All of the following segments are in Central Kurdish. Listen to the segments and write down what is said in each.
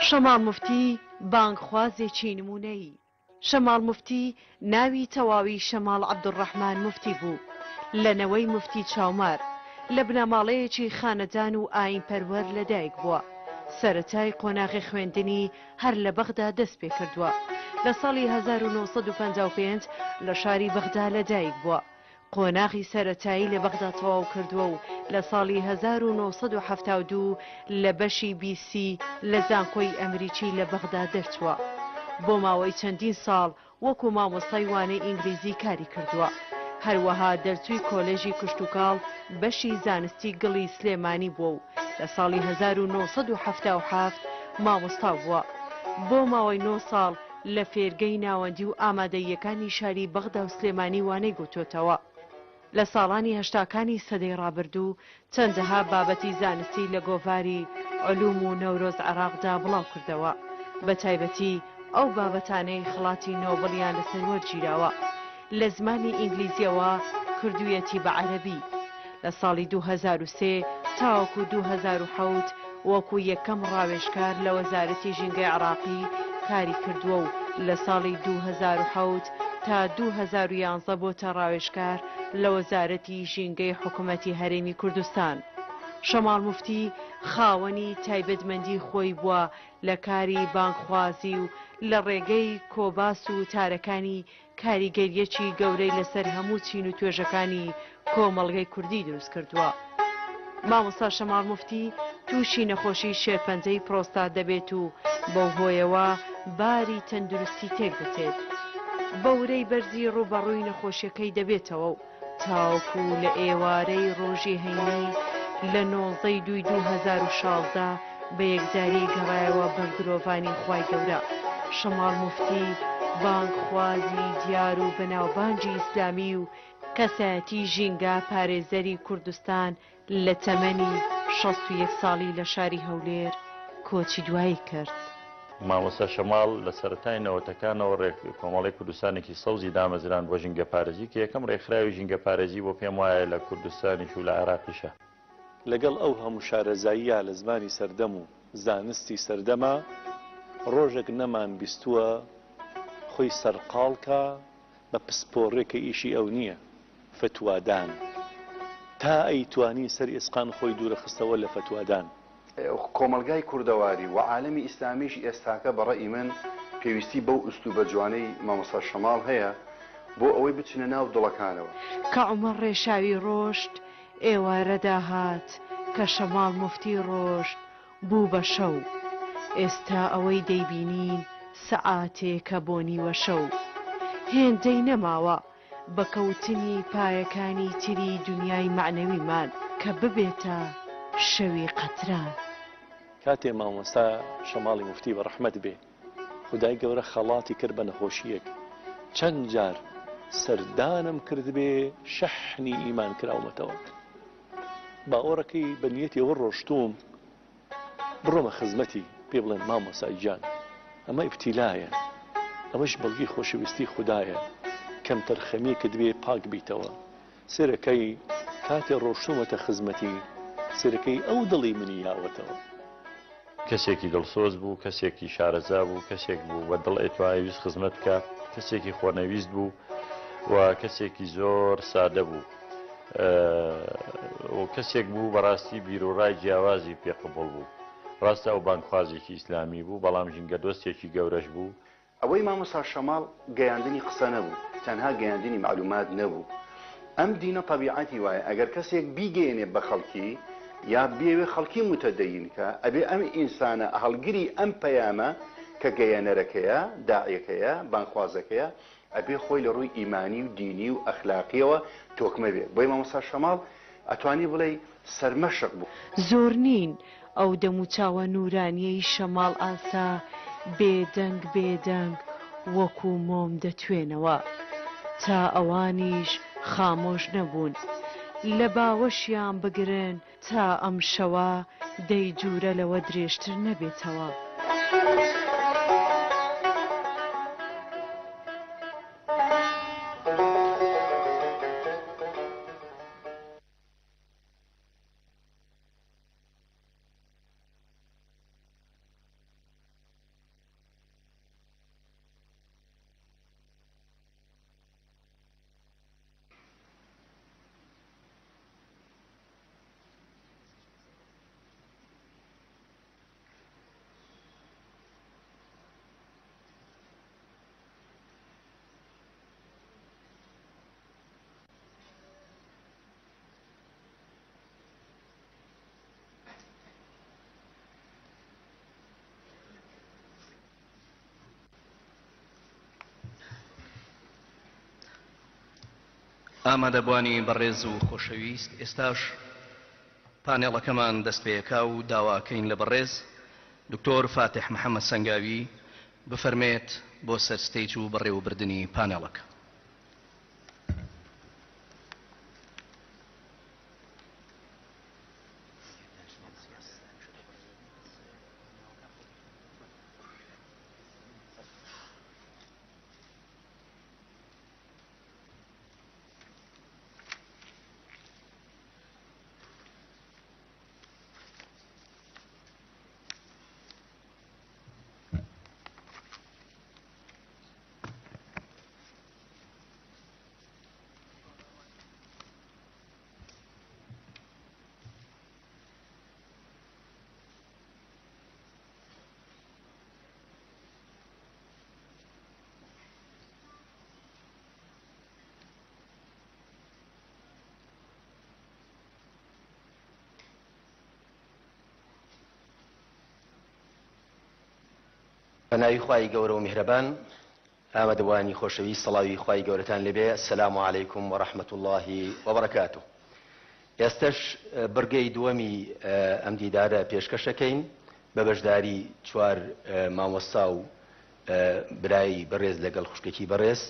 شەماڵ موفتی بانگخوازێکی نموونەیی. شەماڵ موفتی ناوی تەواوی شەماڵ عەبدولڕەحمان موفتی بوو، لە نەوەی موفتی چاومار، لە بنەماڵەیەکی خانەدان و ئایینپەروەر لەدایک بووە، سەرەتای قۆناغی خوێندنی هەر لە بەغدا دەست پێکردووە، لە ساڵی 1955 لە شاری بەغدا لەدایک بووە، قۆناغی سەرەتایی لە بەغدا تەواو کردووە و لە ساڵی 1972 لە بەشی بی سی لە زانکۆی ئەمریکی لە بەغدا دەرچووە. بۆ ماوەی چەندین ساڵ وەکو مامۆستای وانەی ئینگلیزی کاری کردووە. هەروەها دەرچووی کۆلێژی کشتوکاڵ بەشی زانستی گڵی سلێمانی بووە و لە ساڵی 1977 مامۆستا بووە. بۆ ماوەی نۆ ساڵ لە فێرگەی ناوەندی و ئامادەییەکانی شاری بەغدا و سلێمانی وانەی گوتۆتەوە. لە ساڵانی هەشتاکانی سەدەی ڕابردوو چەندەها بابەتی زانستی لە گۆڤاری علوم و نەورۆز عێراقدا بڵاوکردەوە، بەتایبەتی ئەو بابەتانەی خەڵاتی نۆبڵیان لەسەر وەرگیراوە لە زمانی ئینگلیزییەوە کردوویەتی بە عەرەبی. لە ساڵی 2003 تاوەکو 2007 وەکو یەکەم ڕاوێژکار لە وەزارەتی ژینگەی عێراقی کاری کردووە و لە ساڵی 2007 تا 2011 بۆتە ڕاوێژکار لە وەزارەتی ژینگەی حکومەتی هەرێمی کوردستان. شەماڵ موفتی خاوەنی تایبەتمەندی خۆی بووە لە کاری بانگخوازی و لە ڕێگەی کۆباس و وتارەکانی کاریگەرییەکی گەورەی لەسەر هەموو چین و توێژەکانی کۆمەڵگەی کوردی دروست کردووە. مامۆستا شەماڵ موفتی تووشی نەخۆشی شێرپەنجەی پرۆستات دەبێت و بەو هۆیەوە باری تەندروستی تێکدەچێت. بە ورەی بەرزی ڕووبەڕووی نەخۆشیەکەی دەبێتەوە و تاوەکو لە ئێوارەی ڕۆژی هەینی لە 19 ی دووی 2016 بە یەکجاری گەڕایەوە بەر دلۆڤانی خوای گەورە. شەماڵ موفتی بانگخوازی دیار و بەناوبانگی ئیسلامی و کەسایەتی ژینگە پارێزەری کوردستان لە تەمەنی 61 ساڵی لە شاری هەولێر کۆچی دوایی کرد. مامۆستا شەماڵ لە سەرەتای نەوەتەکانەوە ڕێک کۆمەڵەی کوردستانێکی سەوزی دامەزراند بۆ ژینگەپارێزی کە یەکەم ڕێکخراوی ژینگەپارێزی بۆ پێم وایە لە کوردستانیش و لە عێراقیشە. لەگەڵ ئەو هەموو شارەزاییە لە زمانی سەردەم و زانستی سەردەما، ڕۆژێک نەمان بیستووە خۆی سەرقاڵ کا بە پسپۆڕێ کە ئیشی ئەو نییە، فتوادان. تا ئەیتوانی سەر ئیسقان خۆی دوورەخستەوە لە فتوادان. کۆمەڵگای کوردەواری و عالەمی ئیسلامیش ئێستاکە بە ڕەئی من پێویستی بەو ئوسلوبە جوانەی مامۆستا شەماڵ هەیە بۆ ئەوەی بچنە ناو دڵەکانەوە. کە عومەر ڕێشاوی ڕۆشت ئێوارە داهات، کە شەماڵ موفتی ڕۆشت بوو بە شەو. ئێستا ئەوەی دەیبینین سەعاتێکە بۆ نیوە شەو. هێندەی نەماوە بە کەوتنی پایەکانی تری دونیای مەعنەویمان کە ببێتە شەوی قەتران. کاتێ مامۆستا شەماڵی موفتی بە ڕەحمەت بێ خودای گەورە خەڵاتی کرد بە نەخۆشییەک چەند جار سەردانم کردبێ شەحنی ئیمان کراومەتەوە باوەڕەکەی بە نیەتی ئەوە ڕۆشتووم بڕۆمە خزمەتی پێ بڵێم مامۆستا گیان ئەمە ئیبتیلایە ئەمەش بەڵگەی خۆشەویستی خودایە کەمتەرخەمیەکت بێ پاک بیتەوە سێرەکەی کاتێ ڕۆشتومەتە خزمەتی سێرەکەی ئەو دڵی منی یاوەتەوە. کەسێکی دڵسۆز بوو، کەسێکی شارەزا بوو، کەسێک بوو بە دڵ ئەیتوانی خزمەت بکا، کەسێکی خۆنەویست بوو و کەسێکی زۆر سادە بوو و کەسێک بوو بەڕاستی بیروڕای جیاوازی پێ قبوڵ بوو. ڕاستە ئەو بانگخوازێکی ئیسلامی بوو، بەڵام ژینگەدۆستێکی گەورەش بوو. ئەوەی مامۆستا شەماڵ گەیاندنی قسە نەبوو، تەنها گەیاندنی مەعلومات نەبوو. ئەم دینە تەبیعەتی وایە ئەگەر کەسێک بیگەیەنێ بە خەڵکی یا بیەوێ خەڵکی موتەدەین کا، ئەبێ ئەم ئینسانە هەڵگری ئەم پەیامە کە گەیەنەرەکەیە، داعیەکەیە، بانگخوازەکەیە، ئەبێ خۆی لە ڕووی ئیمانی و دینی و ئەخلاقیەوە تۆکمە بێ. بۆیە مامۆستا شەماڵ ئەتوانی بڵێی سەرمەشق بوو. زۆر نین ئەو دەموچاوە نوورانییەی شەماڵ ئاسا بێدەنگ بێدەنگ وەکوو مۆم دەتوێنەوە. تا ئەوانیش خامۆش نەبوون لە باوەشیان بگرن تا ئەم شەوە دەیجوورە لەوە درێژتر نەبێتەوە. ئامادەبوانی بەڕێز و خۆشەویست ئێستاش پانێڵەکەمان دەست پێکا و داواکەین لە بەڕێز دکتۆر فاتح محەمەد سەنگاوی بفەرمێت بۆ سەر stage و بەڕێوەبردنی پانێڵەکە. بە ناوی خوای گەورە و میهرەبان ئامادەبوانی خۆشەویست سڵاوی خوای گەورەتان لێبێ السلام علیکم و رحمة اللە و برکاته ئێستەش بڕگەی دووەمی ئەم دیدارە پێشکەشەکەین بە بەشداری چوار مامۆستا و برای بەڕێز لەگەڵ خوشکێکی بەڕێز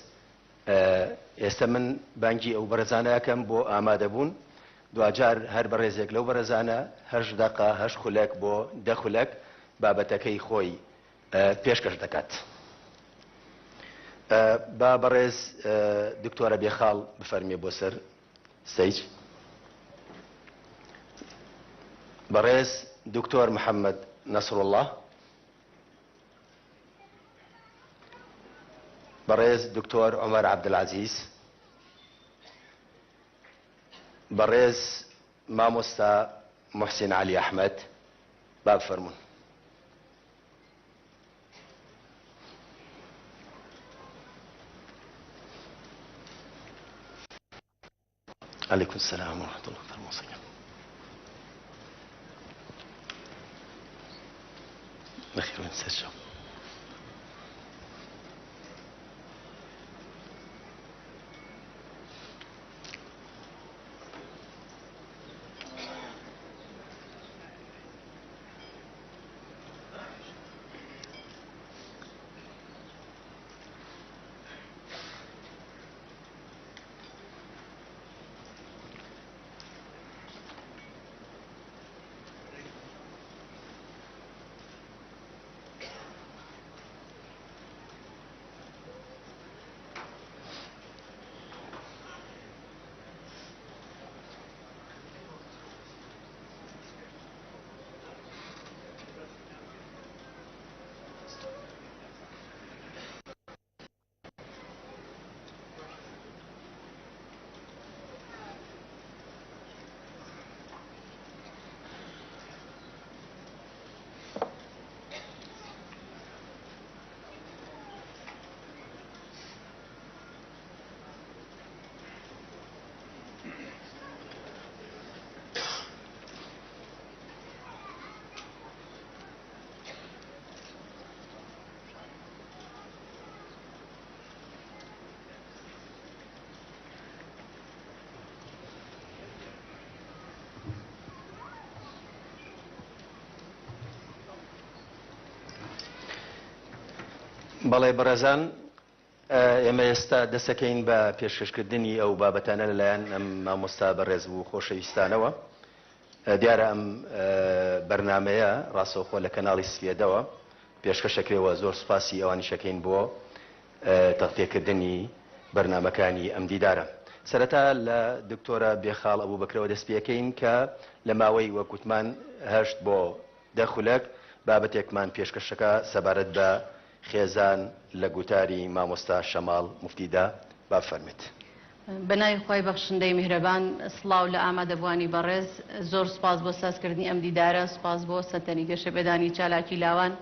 ئێستە من بانگی ئەو بەڕێزانە ئەکەم بۆ ئامادەبوون دواجار هەر بەڕێزێک لەو بەڕێزانە هەشت دەقە هەشت خولەک بۆ دە خولەک بابەتەکەی خۆی پێشکەش دەکات. با بەڕێز دکتۆرە بێخاڵ بفەرمێ بۆ سەر stage. بەڕێز دکتۆر محەممەد نەسروڵڵا. بەڕێز دکتۆر عومەر عەبدولعەزیز. بەڕێز مامۆستا موحسین عەلی ئەحمەد با بفەرموون. علیکم السلام ورحمة الله فەرموو سەیدم. بەخێر بێن سەرچاو. بەڵێ بەڕێزان ئێمە ئێستا دەسەکەین بە پێشکەشکردنی ئەو بابەتانە لەلایەن ئەم مامۆستا بەڕێز و خۆشەویستانەوە. دیارە ئەم بەرنامەیە ڕاستەوخۆ لە کەناڵی سوێدەوە پێشکەش ئەکرێ و زۆر سوپاسی ئەوانیش ئەکەین بۆ تەغتیەکردنی بەرنامەکانی ئەم دیدارە. سەرەتا لە دکتۆرە بێخاڵ ئەبوبەکرەوە دەست پێکەین کە لە ماوەی وەک وتمان هەشت بۆ دە خولەک بابەتێکمان پێشکەشەکا سەبارەت بە خێزان لە گوتاری مامۆستا شەماڵ موفتیدا با بفەرموێت. بەناوی خوای بەخشندەی میهرەبان سڵاو لە ئامادەبوانی بەڕێز زۆر سوپاس بۆ سازکردنی ئەم دیدارە سوپاس بۆ سەنتەری گەشەپێدانی چالاکی لاوان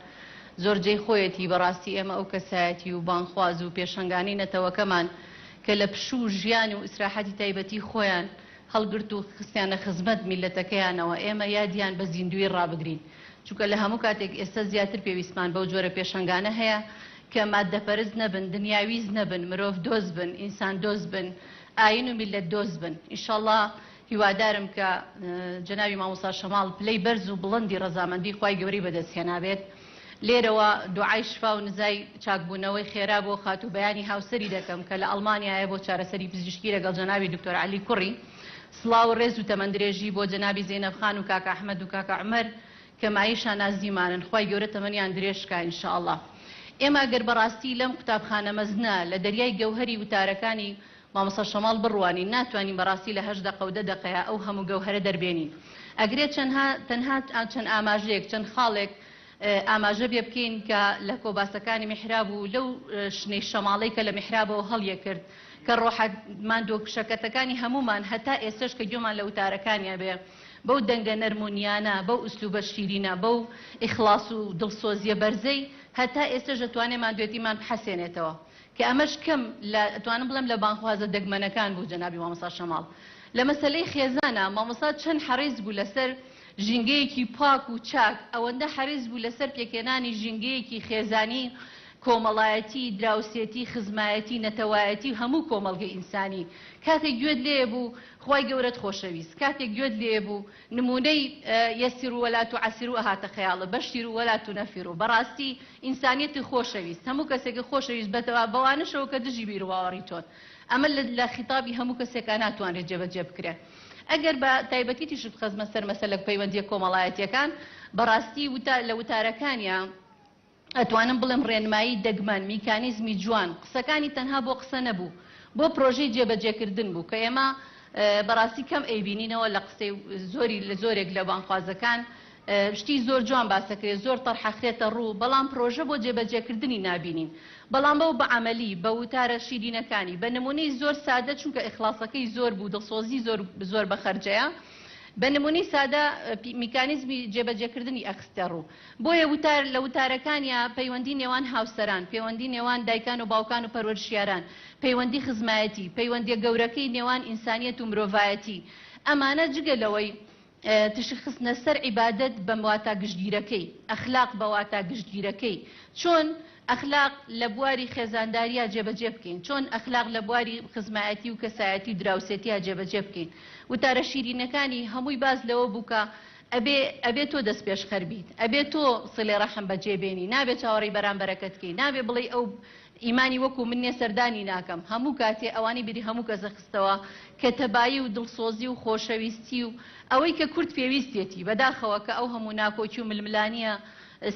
زۆر جێی خۆیەتی بەڕاستی ئێمە ئەو کەسایەتی و بانگخواز و پێشەنگانەی نەتەوەکەمان کە لە پشوو و ژیان و ئیسراحەتی تایبەتی خۆیان هەڵگرت و خستیانە خزمەت میللەتەکەیانەوە ئێمە یادیان بە زیندوویی ڕابگرین چونکە لە هەموو کاتێک ئێستا زیاتر پێویستمان بەو جۆرە پێشەنگانە هەیە کە ماددەپەرست نەبن، دنیاویست نەبن، مرۆڤ دۆست بن، ئینسان دۆست بن. ئاین و میللەت دۆست بن ئیشەڵا هیوادارم کە جەنابی مامۆستا شەماڵ پلەی بەرز و بڵندی ڕەزامەندی خوای گەورەی بەدەست هێنابێت لێرەوە دوعای شفا و نزای چاکبوونەوەی خێرا بۆ خاتوو بەیانی هاوسەری دەکەم کە لە ئەڵمانیایە بۆ چارەسەری پزیشکی لەگەڵ جەنابی دکتۆر عەلی کوڕی سڵاو و ڕێز و تەمەندرێژی بۆ جەنابی زەینەب خان و کاکە ئەحمەد و کاکە عومەر کە مایەی شانازیمانن خوای گەورە تەمەنیان درێژ کا ان شاء اللە ئێمە گەر بەڕاستی لەم قوتابخانە مەزنە لە دەریای گەوهەری وتارەکانی مامۆستا شەماڵ بڕوانین ناتوانین بەڕاستی لە هەشت دەقە و دە دەقەیا ئەو هەموو گەوهەرە دەربێنین ئەگرێ چەندها تەنها چەند ئاماژەیەک چەند خاڵێک ئاماژە پێ بکەین کە لە کۆباسەکانی میحراب و لەو شنەی شەماڵەی کە لە میحرابەوە هەڵیەکرد کە ڕۆحە ماندوو شەکەتەکانی هەموومان هەتا ئێستەش کە گوێمان لە وتارەکانیا بێ بەو دەنگە نەرم و نیانە، بەو ئوسلوبە شیرینە، بەو ئیخڵاس و دڵسۆزیە بەرزەی هەتا ئێستەش ئەتوانێ ماندوێتیمان بحەسێنێتەوە کە ئەمەش کەم لە ئەتوانم بڵێم لە بانگخوازە دەگمەنەکان بوو جەنابی مامۆستا شەماڵ لە مەسەلەی خێزانا مامۆستا چەند حەریس بوو لەسەر ژینگەیەکی پاک و چاک ئەوەندە حەریس بوو لەسەر پێکهێنانی ژینگەیەکی خێزانی کۆمەڵایەتی دراوسێتی خزمایەتی نەتەوایەتی و هەموو کۆمەڵگەی ئینسانی کاتێک گوێت لێ بوو خوای گەورەت خۆشەویست کاتێک گوێت لێ بوو نمونەی یسروا ولا تعسروا ئەهاتە خەیاڵت بشروا ولا تنفروا بەڕاستی ئینسانیەتی خۆشەویست هەموو کەسێکی خۆشەویست بەتەوا بەوانەشەوە کە دژی بیروباوەڕی تۆن ئەمە لە خیتابی هەموو کەسێکا ناتوانرێت جێبەجێ بکرێ ئەگەر بە تایبەتی تیشک بخەزمە سەر مەسەلە پەیوەندیە کۆمەڵایەتیەکان بەڕاستی وتا لە وتارەکانیا ئەتوانم بڵێم ڕێنمایی دەگمەن، میکانیزمی جوان، قسەکانی تەنها بۆ قسە نەبوو، بۆ پرۆژەی جێبەجێکردن بوو کە ئێمە بەڕاستی کەم ئەیبینینەوە لە قسەی زۆری لە زۆرێک لە بانگخوازەکان شتی زۆر جوان باسەکرێ زۆر تەرح ئەخرێتە ڕوو بەڵام پرۆژە بۆ جێبەجێکردنی نابینین بەڵام بەو بە عەمەلی بە وتارە شیرینەکانی بە نمونەی زۆر سادە چونکە ئیخڵاسەکەی زۆر بوو دڵسۆزی زۆر زۆر بە خەرجەیە بە نمونەی سادە میکانیزمی جێبەجێکردنی ئەخستە ڕوو. بۆیە وتار لە وتارەکانیا پەیوەندی نێوان هاوسەران، پێوەندی نێوان دایکان و باوکان و پەروەرشیاران، پەیوەندی خزمایەتی، پەیوەندیە گەورەکەی نێوان ئینسانیەت و مرۆڤایەتی، ئەمانە جگە لەوەی تیشک خستنە سەر عیبادەت بە واتا گشتگیرەکەی، ئەخلاق بە واتا گشتگیرەکەی، چۆن ئەخلاق لە بواری خێزانداریا جێبەجێ بکەین، چۆن ئەخلاق لە بواری خزمایەتی و کەسایەتی و دراوسێتیا جێبەجێ بکەین. وتارە شیرینەکانی هەمووی باس لەوە بوو کە ئەبێ ئەبێ تۆ دەستپێشخەر بیت ئەبێ تۆ سڵی ڕەحم بەجێ بێنی نابێ چاوەڕێی بەرامبەرەکەت کەی نابێ بڵێی ئەو ئیمانی وەکو من نیە سەردانی ناکەم هەموو کاتێ ئەوانی بیری هەموو کەسە خستەوە کە تەبایی و دڵسۆزی و خۆشەویستی و ئەوەی کە کورد پێویستیەتی بەداخەوە کە ئەو هەموو ناکۆکی و ململانیە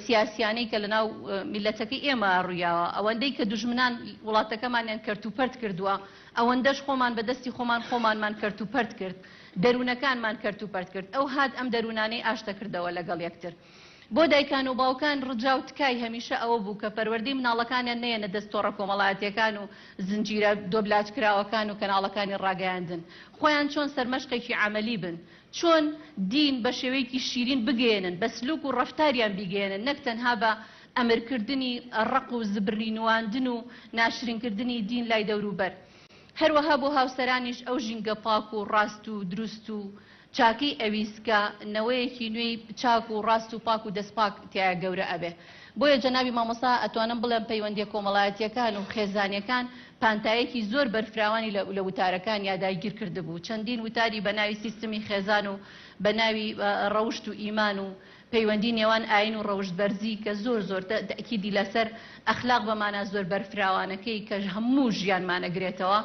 سیاسیانەی کە لەناو میللەتەکەی ئێمە ڕوویاوە ئەوەندەی کە دوژمنان وڵاتەکەمانیان کەرت و پەرت کردووە ئەوەندەش خۆمان بە دەستی خۆمان خۆمانمان کەرت و پەرت کرد دەروونەکانمان کەرت و پەرت کرد، ئەو هات ئەم دەروونانەی ئاشتەکردەوە لەگەڵ یەکتر. بۆ دایکان و باوکان ڕجا و تکای هەمیشە ئەوە بوو کە پەروەردەی مناڵەکانیان نەیەنە دەست تۆڕە کۆمەڵایەتیەکان و زنجیرە دۆبلاج کراوەکان و کەناڵەکانی ڕاگەیاندن. خۆیان چۆن سەرمەشقێکی عەمەلی بن، چۆن دین بە شێوەیەکی شیرین بگەیەنن، بە سلوک و ڕەفتاریان بیگەیەنن نەک تەنها بە ئەمرکردنی ڕەق و زبری نواندن و ناشرینکردنی دین لای دەوروبەر. هەروەها بۆ هاوسەرانیش ئەو ژینگە پاک و ڕاست و دروست و چاکەی ئەویست کە نەوەیەکی نوێی چاک و ڕاست و پاک و دەست پاک تیایا گەورە ئەبێ. بۆیە جەنابی مامۆستا ئەتوانم بڵێم پەیوەندیە کۆمەڵایەتیەکان و خێزانیەکان پانتایەکی زۆر بەرفراوانی لە لە وتارەکانیا داگیر کردبوو. چەندین وتاری بە ناوی سیستمی خێزان و بە ناوی ڕەوشت و ئیمان و پەیوەندی نێوان ئاین و ڕەوشت بەرزی کە زۆر زۆر تەئکیدی لەسەر ئەخلاق بە مانا زۆر بەرفراوانەکەی کە هەموو ژیانمان ئەگرێتەوە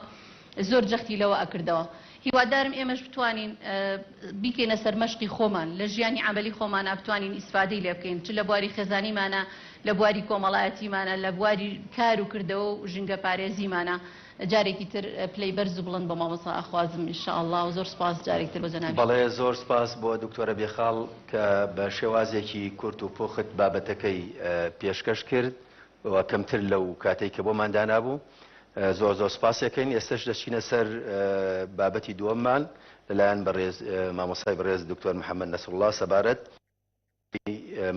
زۆر جەختی لەوە ئەکردەوە. هیوادارم ئێمەش بتوانین بیکەینە سەرمەشقی خۆمان لە ژیانی عەمەلی خۆمانا بتوانین ئیسفادەی لێ بکەین چ لە بواری خێزانیمانا لە بواری کۆمەڵایەتیمانا لە بواری کار و کردەوە و ژینگەپارێزیمانا. جارێکی تر پلەی بەرز و بڵند بۆ مامۆستا ئەخوازم ان شاء اللە و زۆر سوپاس جارێکی تر بۆ جەنابی. بەڵێ زۆر سوپاس بۆ دکتۆرە بێخاڵ کە بە شێوازێکی کورت و پوخت بابەتەکەی پێشکەش کرد و کەمتر لەو کاتەی کە بۆمان دانابوو زۆر زۆر سوپاسێکەین ئێستەش دەچینە سەر بابەتی دووەممان لەلایەن بەڕێز مامۆستای بەڕێز دکتۆر محەممەد نەسروڵڵا سەبارەت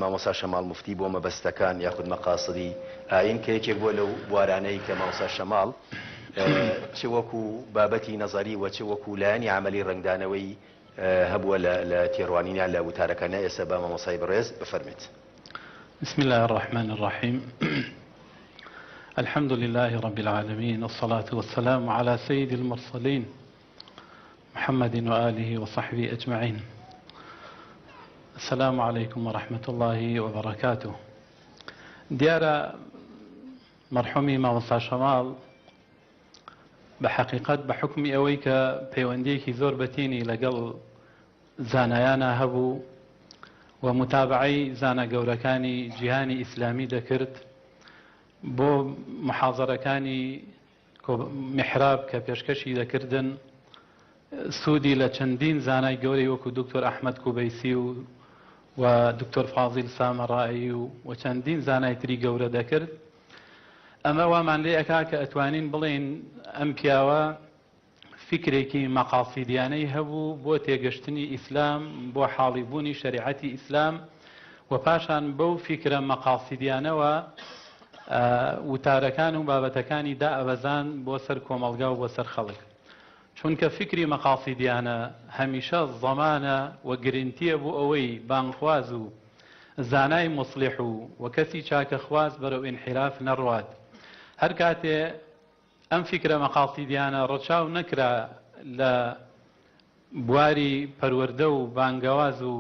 مامۆستا شەماڵ موفتی بۆ مەبەستەکان یاخود مەقاسدی ئایین کە یەکێک بووە لەو بوارانەی کە مامۆستا شەماڵ چ وەکو بابەتی نەزەری و چ وەکو لایەنی عەمەلی ڕەنگدانەوەی هەبووە لە تێڕوانینیان لە وتارەکانیا ئێستا با مامۆستای بەڕێز بفەرمێت. بسم اللە الرحمن الرحیم. الحمد لله رب العالمین الصلاة والسلام علی سید المرسلین محمد وآله وصحبه اجمعین السلام علیکم ورحمة الله وبرکاته دیارە مەرحومی مامۆستا شەماڵ بە حەقیقەت بە حوکمی ئەوەی کە پەیوەندیەکی زۆر بەتینی لەگەڵ زانایانا هەبوو و موتابەعەی زانا گەورەکانی جیهانی ئیسلامی دەکرد بۆ محازەرەکانی میحراب کە پێشکەشی دەکردن سوودی لە چەندین زانای گەورەی وەکو دکتۆر ئەحمەد کوبەیسی و و دکتۆر فازیل سامەڕایی و و چەندین زانای تری گەورە دەکرد ئەمە وامان لێ ئەکا کە ئەتوانین بڵێین ئەم پیاوە فیکرێکی مەقاسیدیانەی هەبوو بۆ تێگەشتنی ئیسلام، بۆ حاڵی بوونی شەریعەتی ئیسلام و پاشان بەو فیکرە مەقاسیدیانەوە وتارەکان و بابەتەکانی دائەبەزاند بۆ سەر کۆمەڵگا و بۆ سەر خەڵک. چونکە فیکری مەقاسیدیانە هەمیشە زەمانە و گرنتیە بۆ ئەوەی بانگخواز و زانای موسڵیح و و کەسی چاکەخواز بەرەو ئینحیراف نەڕوات. هەر کاتێ ئەم فیکرە مەقاسیدیانە ڕەچاو نەکرا لە بواری پەروەردە و بانگەواز و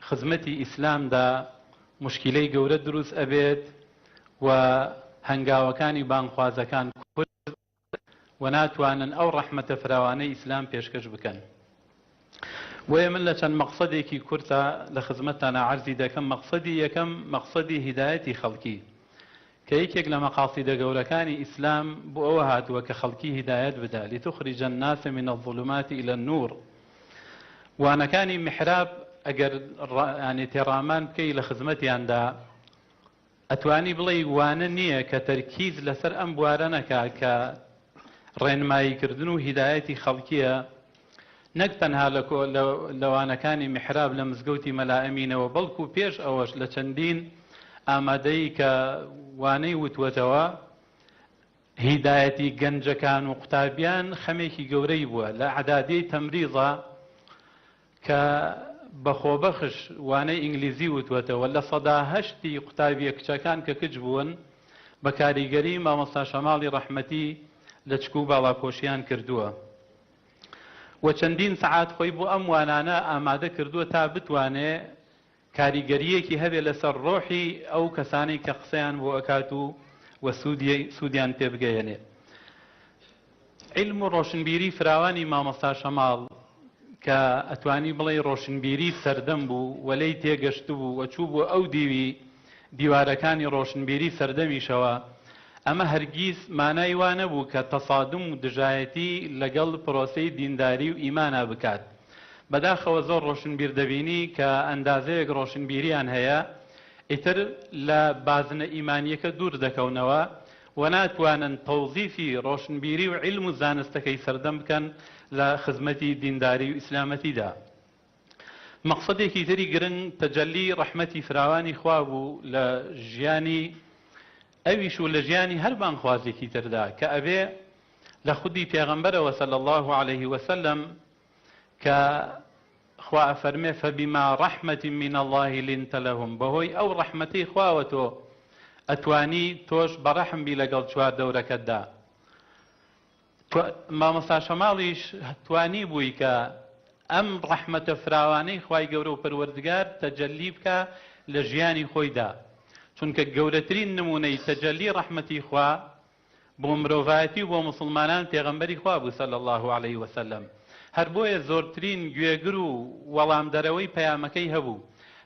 خزمەتی ئیسلامدا موشکیلەی گەورە دروست ئەبێت و هەنگاوەکانی بانگخوازەکان کورت و ناتوانن ئەو ڕەحمەتە فراوانەی ئیسلام پێشکەش بکەن. بۆیە من لە چەند مەقسەدێکی کورتە لە خزمەتتانا عەرزی دەکەم، مەقسەدی یەکەم مەقسەدی هیدایەتی خەڵکی کە یەکێک لە مەقاسیدە گەورەکانی ئیسلام بۆ ئەوە هاتووە کە خەڵکی هیدایەت بدا لتخرج الناس من الظلمات الی النور وانەکانی میحراب ئەگەر یانی تێڕامان بکەی لە خزمەتیاندا ئەتوانی بڵێی وانە نییە کە تەرکیز لەسەر ئەم بوارە نەکا کە ڕێنمایی کردن و هیدایەتی خەڵکیە نەک تەنها لە لە وانەکانی میحراب لە مزگەوتی مەلا ئەمینەوە بەڵکو پێش ئەوەش لە چەندین ئامادەیی کە وانەی وتوەتەوە هیدایەتی گەنجەکان و قوتابیان خەمێکی گەورەی بووە لە ئەعدادیەی تەمریضا کە بە خۆبەخش وانەی ئینگلیزی وتوەتەوە، 8% ی قوتابیە کچەکان کە کچ بوون بە کاریگەری مامۆستا شەماڵی ڕەحمەتی لەچک و باڵاپۆشیان کردووە و چەندین سەعات خۆی بۆ ئەم وانانە ئامادە کردووە تا بتوانێ کاریگەرییەکی هەبێ لەسەر ڕۆحی ئەو کەسانەی کە قسەیان بۆ ئەکات و و سوودیان پێ بگەیەنێ. عیلم و ڕۆشنبیری فراوانی مامۆستا شەماڵ کە ئەتوانی بڵێی ڕۆشنبیری سەردەم بوو و لێی تێگەشتبوو و چووبووە ئەو دیوی دیوارەکانی ڕۆشنبیری سەردەمیشەوە، ئەمە هەرگیز مانای وا نەبوو کە تەسادوم و دژایەتی لەگەڵ پرۆسەی دینداری و ئیمانا بکات. بەداخەوە زۆر ڕۆشنبیر دەبینی کە ئەندازەیەک ڕۆشنبیریان هەیە ئیتر لە بازنە ئیمانیەکە دوور دەکەونەوە و ناتوانن تەوزیفی ڕۆشنبیری و عیلم و زانستەکەی سەردەم بکەن لە خزمەتی دینداری و ئیسلامەتیدا. مەقسەدێکی تری گرنگ تەجەلی ڕەحمەتی فراوانی خوا بوو لە ژیانی ئەویش و لە ژیانی هەر بانگخوازێکی تردا کە ئەبێ لە خودی پێغەمبەرەوە صلی اللە علیه وسلم کە خوا ئەفەرمێ فبما رحمة من اللە لنت لهم بەهۆی ئەو ڕەحمەتەی خواوە تۆ ئەتوانی تۆش بەڕەحم بی لەگەڵ چواردەورەکەتدا مامۆستا شەماڵیش توانیبووی کە ئەم ڕەحمەتە فراوانەی خوای گەورە و پەروەردگار تەجەلی بکا لە ژیانی خۆیدا چونکە گەورەترین نمونەی تەجەلی ڕەحمەتی خوا بۆ مرۆڤایەتی و بۆ موسڵمانان پێغەمبەری خوا بوو صلی اللە علیە وسلم هەر بۆیە زۆرترین گوێگر و وەڵامدەرەوەی پەیامەکەی هەبوو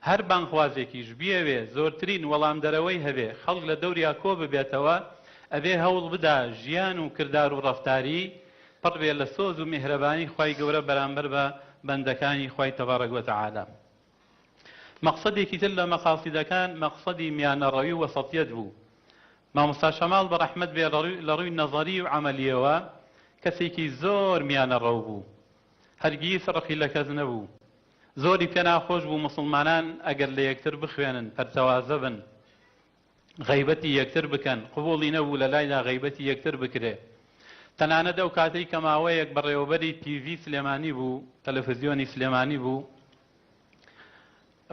هەر بانگخوازێکیش بیەوێ زۆرترین وەڵامدەرەوەی هەبێ خەڵک لە دەوریا کۆ ببێتەوە ئەبێ هەوڵ بدا ژیان و کردار و ڕەفتاری پڕ بێ لە سۆز و میهرەبانی خوای گەورە بەرامبەر بە بەندەکانی خوای تبارک وتعالی. مەقسەدێکی تر لە مەقاسیدەکان مەقسەدی میانەڕەوی و وەسەتیەت بوو. مامۆستا شەماڵ بە ڕەحمەت بێ لە ڕووی نەزەری و عەمەلیەوە کەسێکی زۆر میانەڕەو بوو. هەرگیز ڕقی لە کەس نەبوو. زۆری پێ ناخۆش بوو موسڵمانان ئەگەر لە یەکتر بخوێنن، پەرتەوازە بن. غەیبەتی یەکتر بکەن، قبوڵی نەبوو لە لایدا غەیبەتی یەکتر بکرێ. تەنانەت ئەو کاتەی کە ماوەیەک بەڕێوەبەری تیڤی سلێمانی بوو، تەلەفزیۆنی سلێمانی بوو،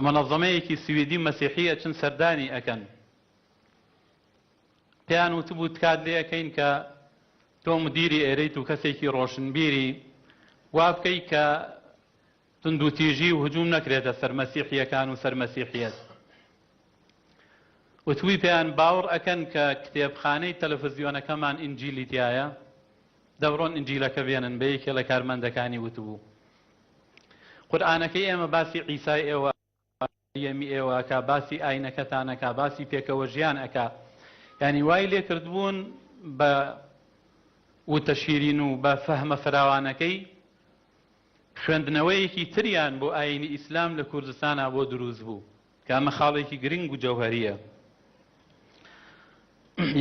مونەزەمەیەکی سویدی مەسیحی ئەچن سەردانی ئەکەن. پێیان وتبوو تکات لێ ئەکەین کە تۆ مدیری ئێرەیت و کەسێکی ڕۆشنبیری وا بکەی کە توندوتیژی و هجوم نەکرێتە سەر مەسیحییەکان و سەر مەسیحیەت. وتبووی پێیان باوڕ ئەکەن کە کتێبخانەی تەلەفزیۆنەکەمان ئینجیلی تیایە؟ دەبڕۆن ئینجیلەکە بێنن بە یەکێ لە کارمەندەکانی وتبوو. قورئانەکەی ئێمە باسی عیسای ئێوە مەریەمی ئێوە ئەکا باسی ئاینەکەتان ئەکا باسی پێکەوە ژیان ئەکا یانی وای لێ کردبوون بە وتە شیرین و بە فەهمە فراوانەکەی خوێندنەوەیەکی تریان بۆ ئاینی ئیسلام لە کوردستانا بۆ دروست بوو کە ئەمە خاڵێکی گرنگ و جەوهەریە.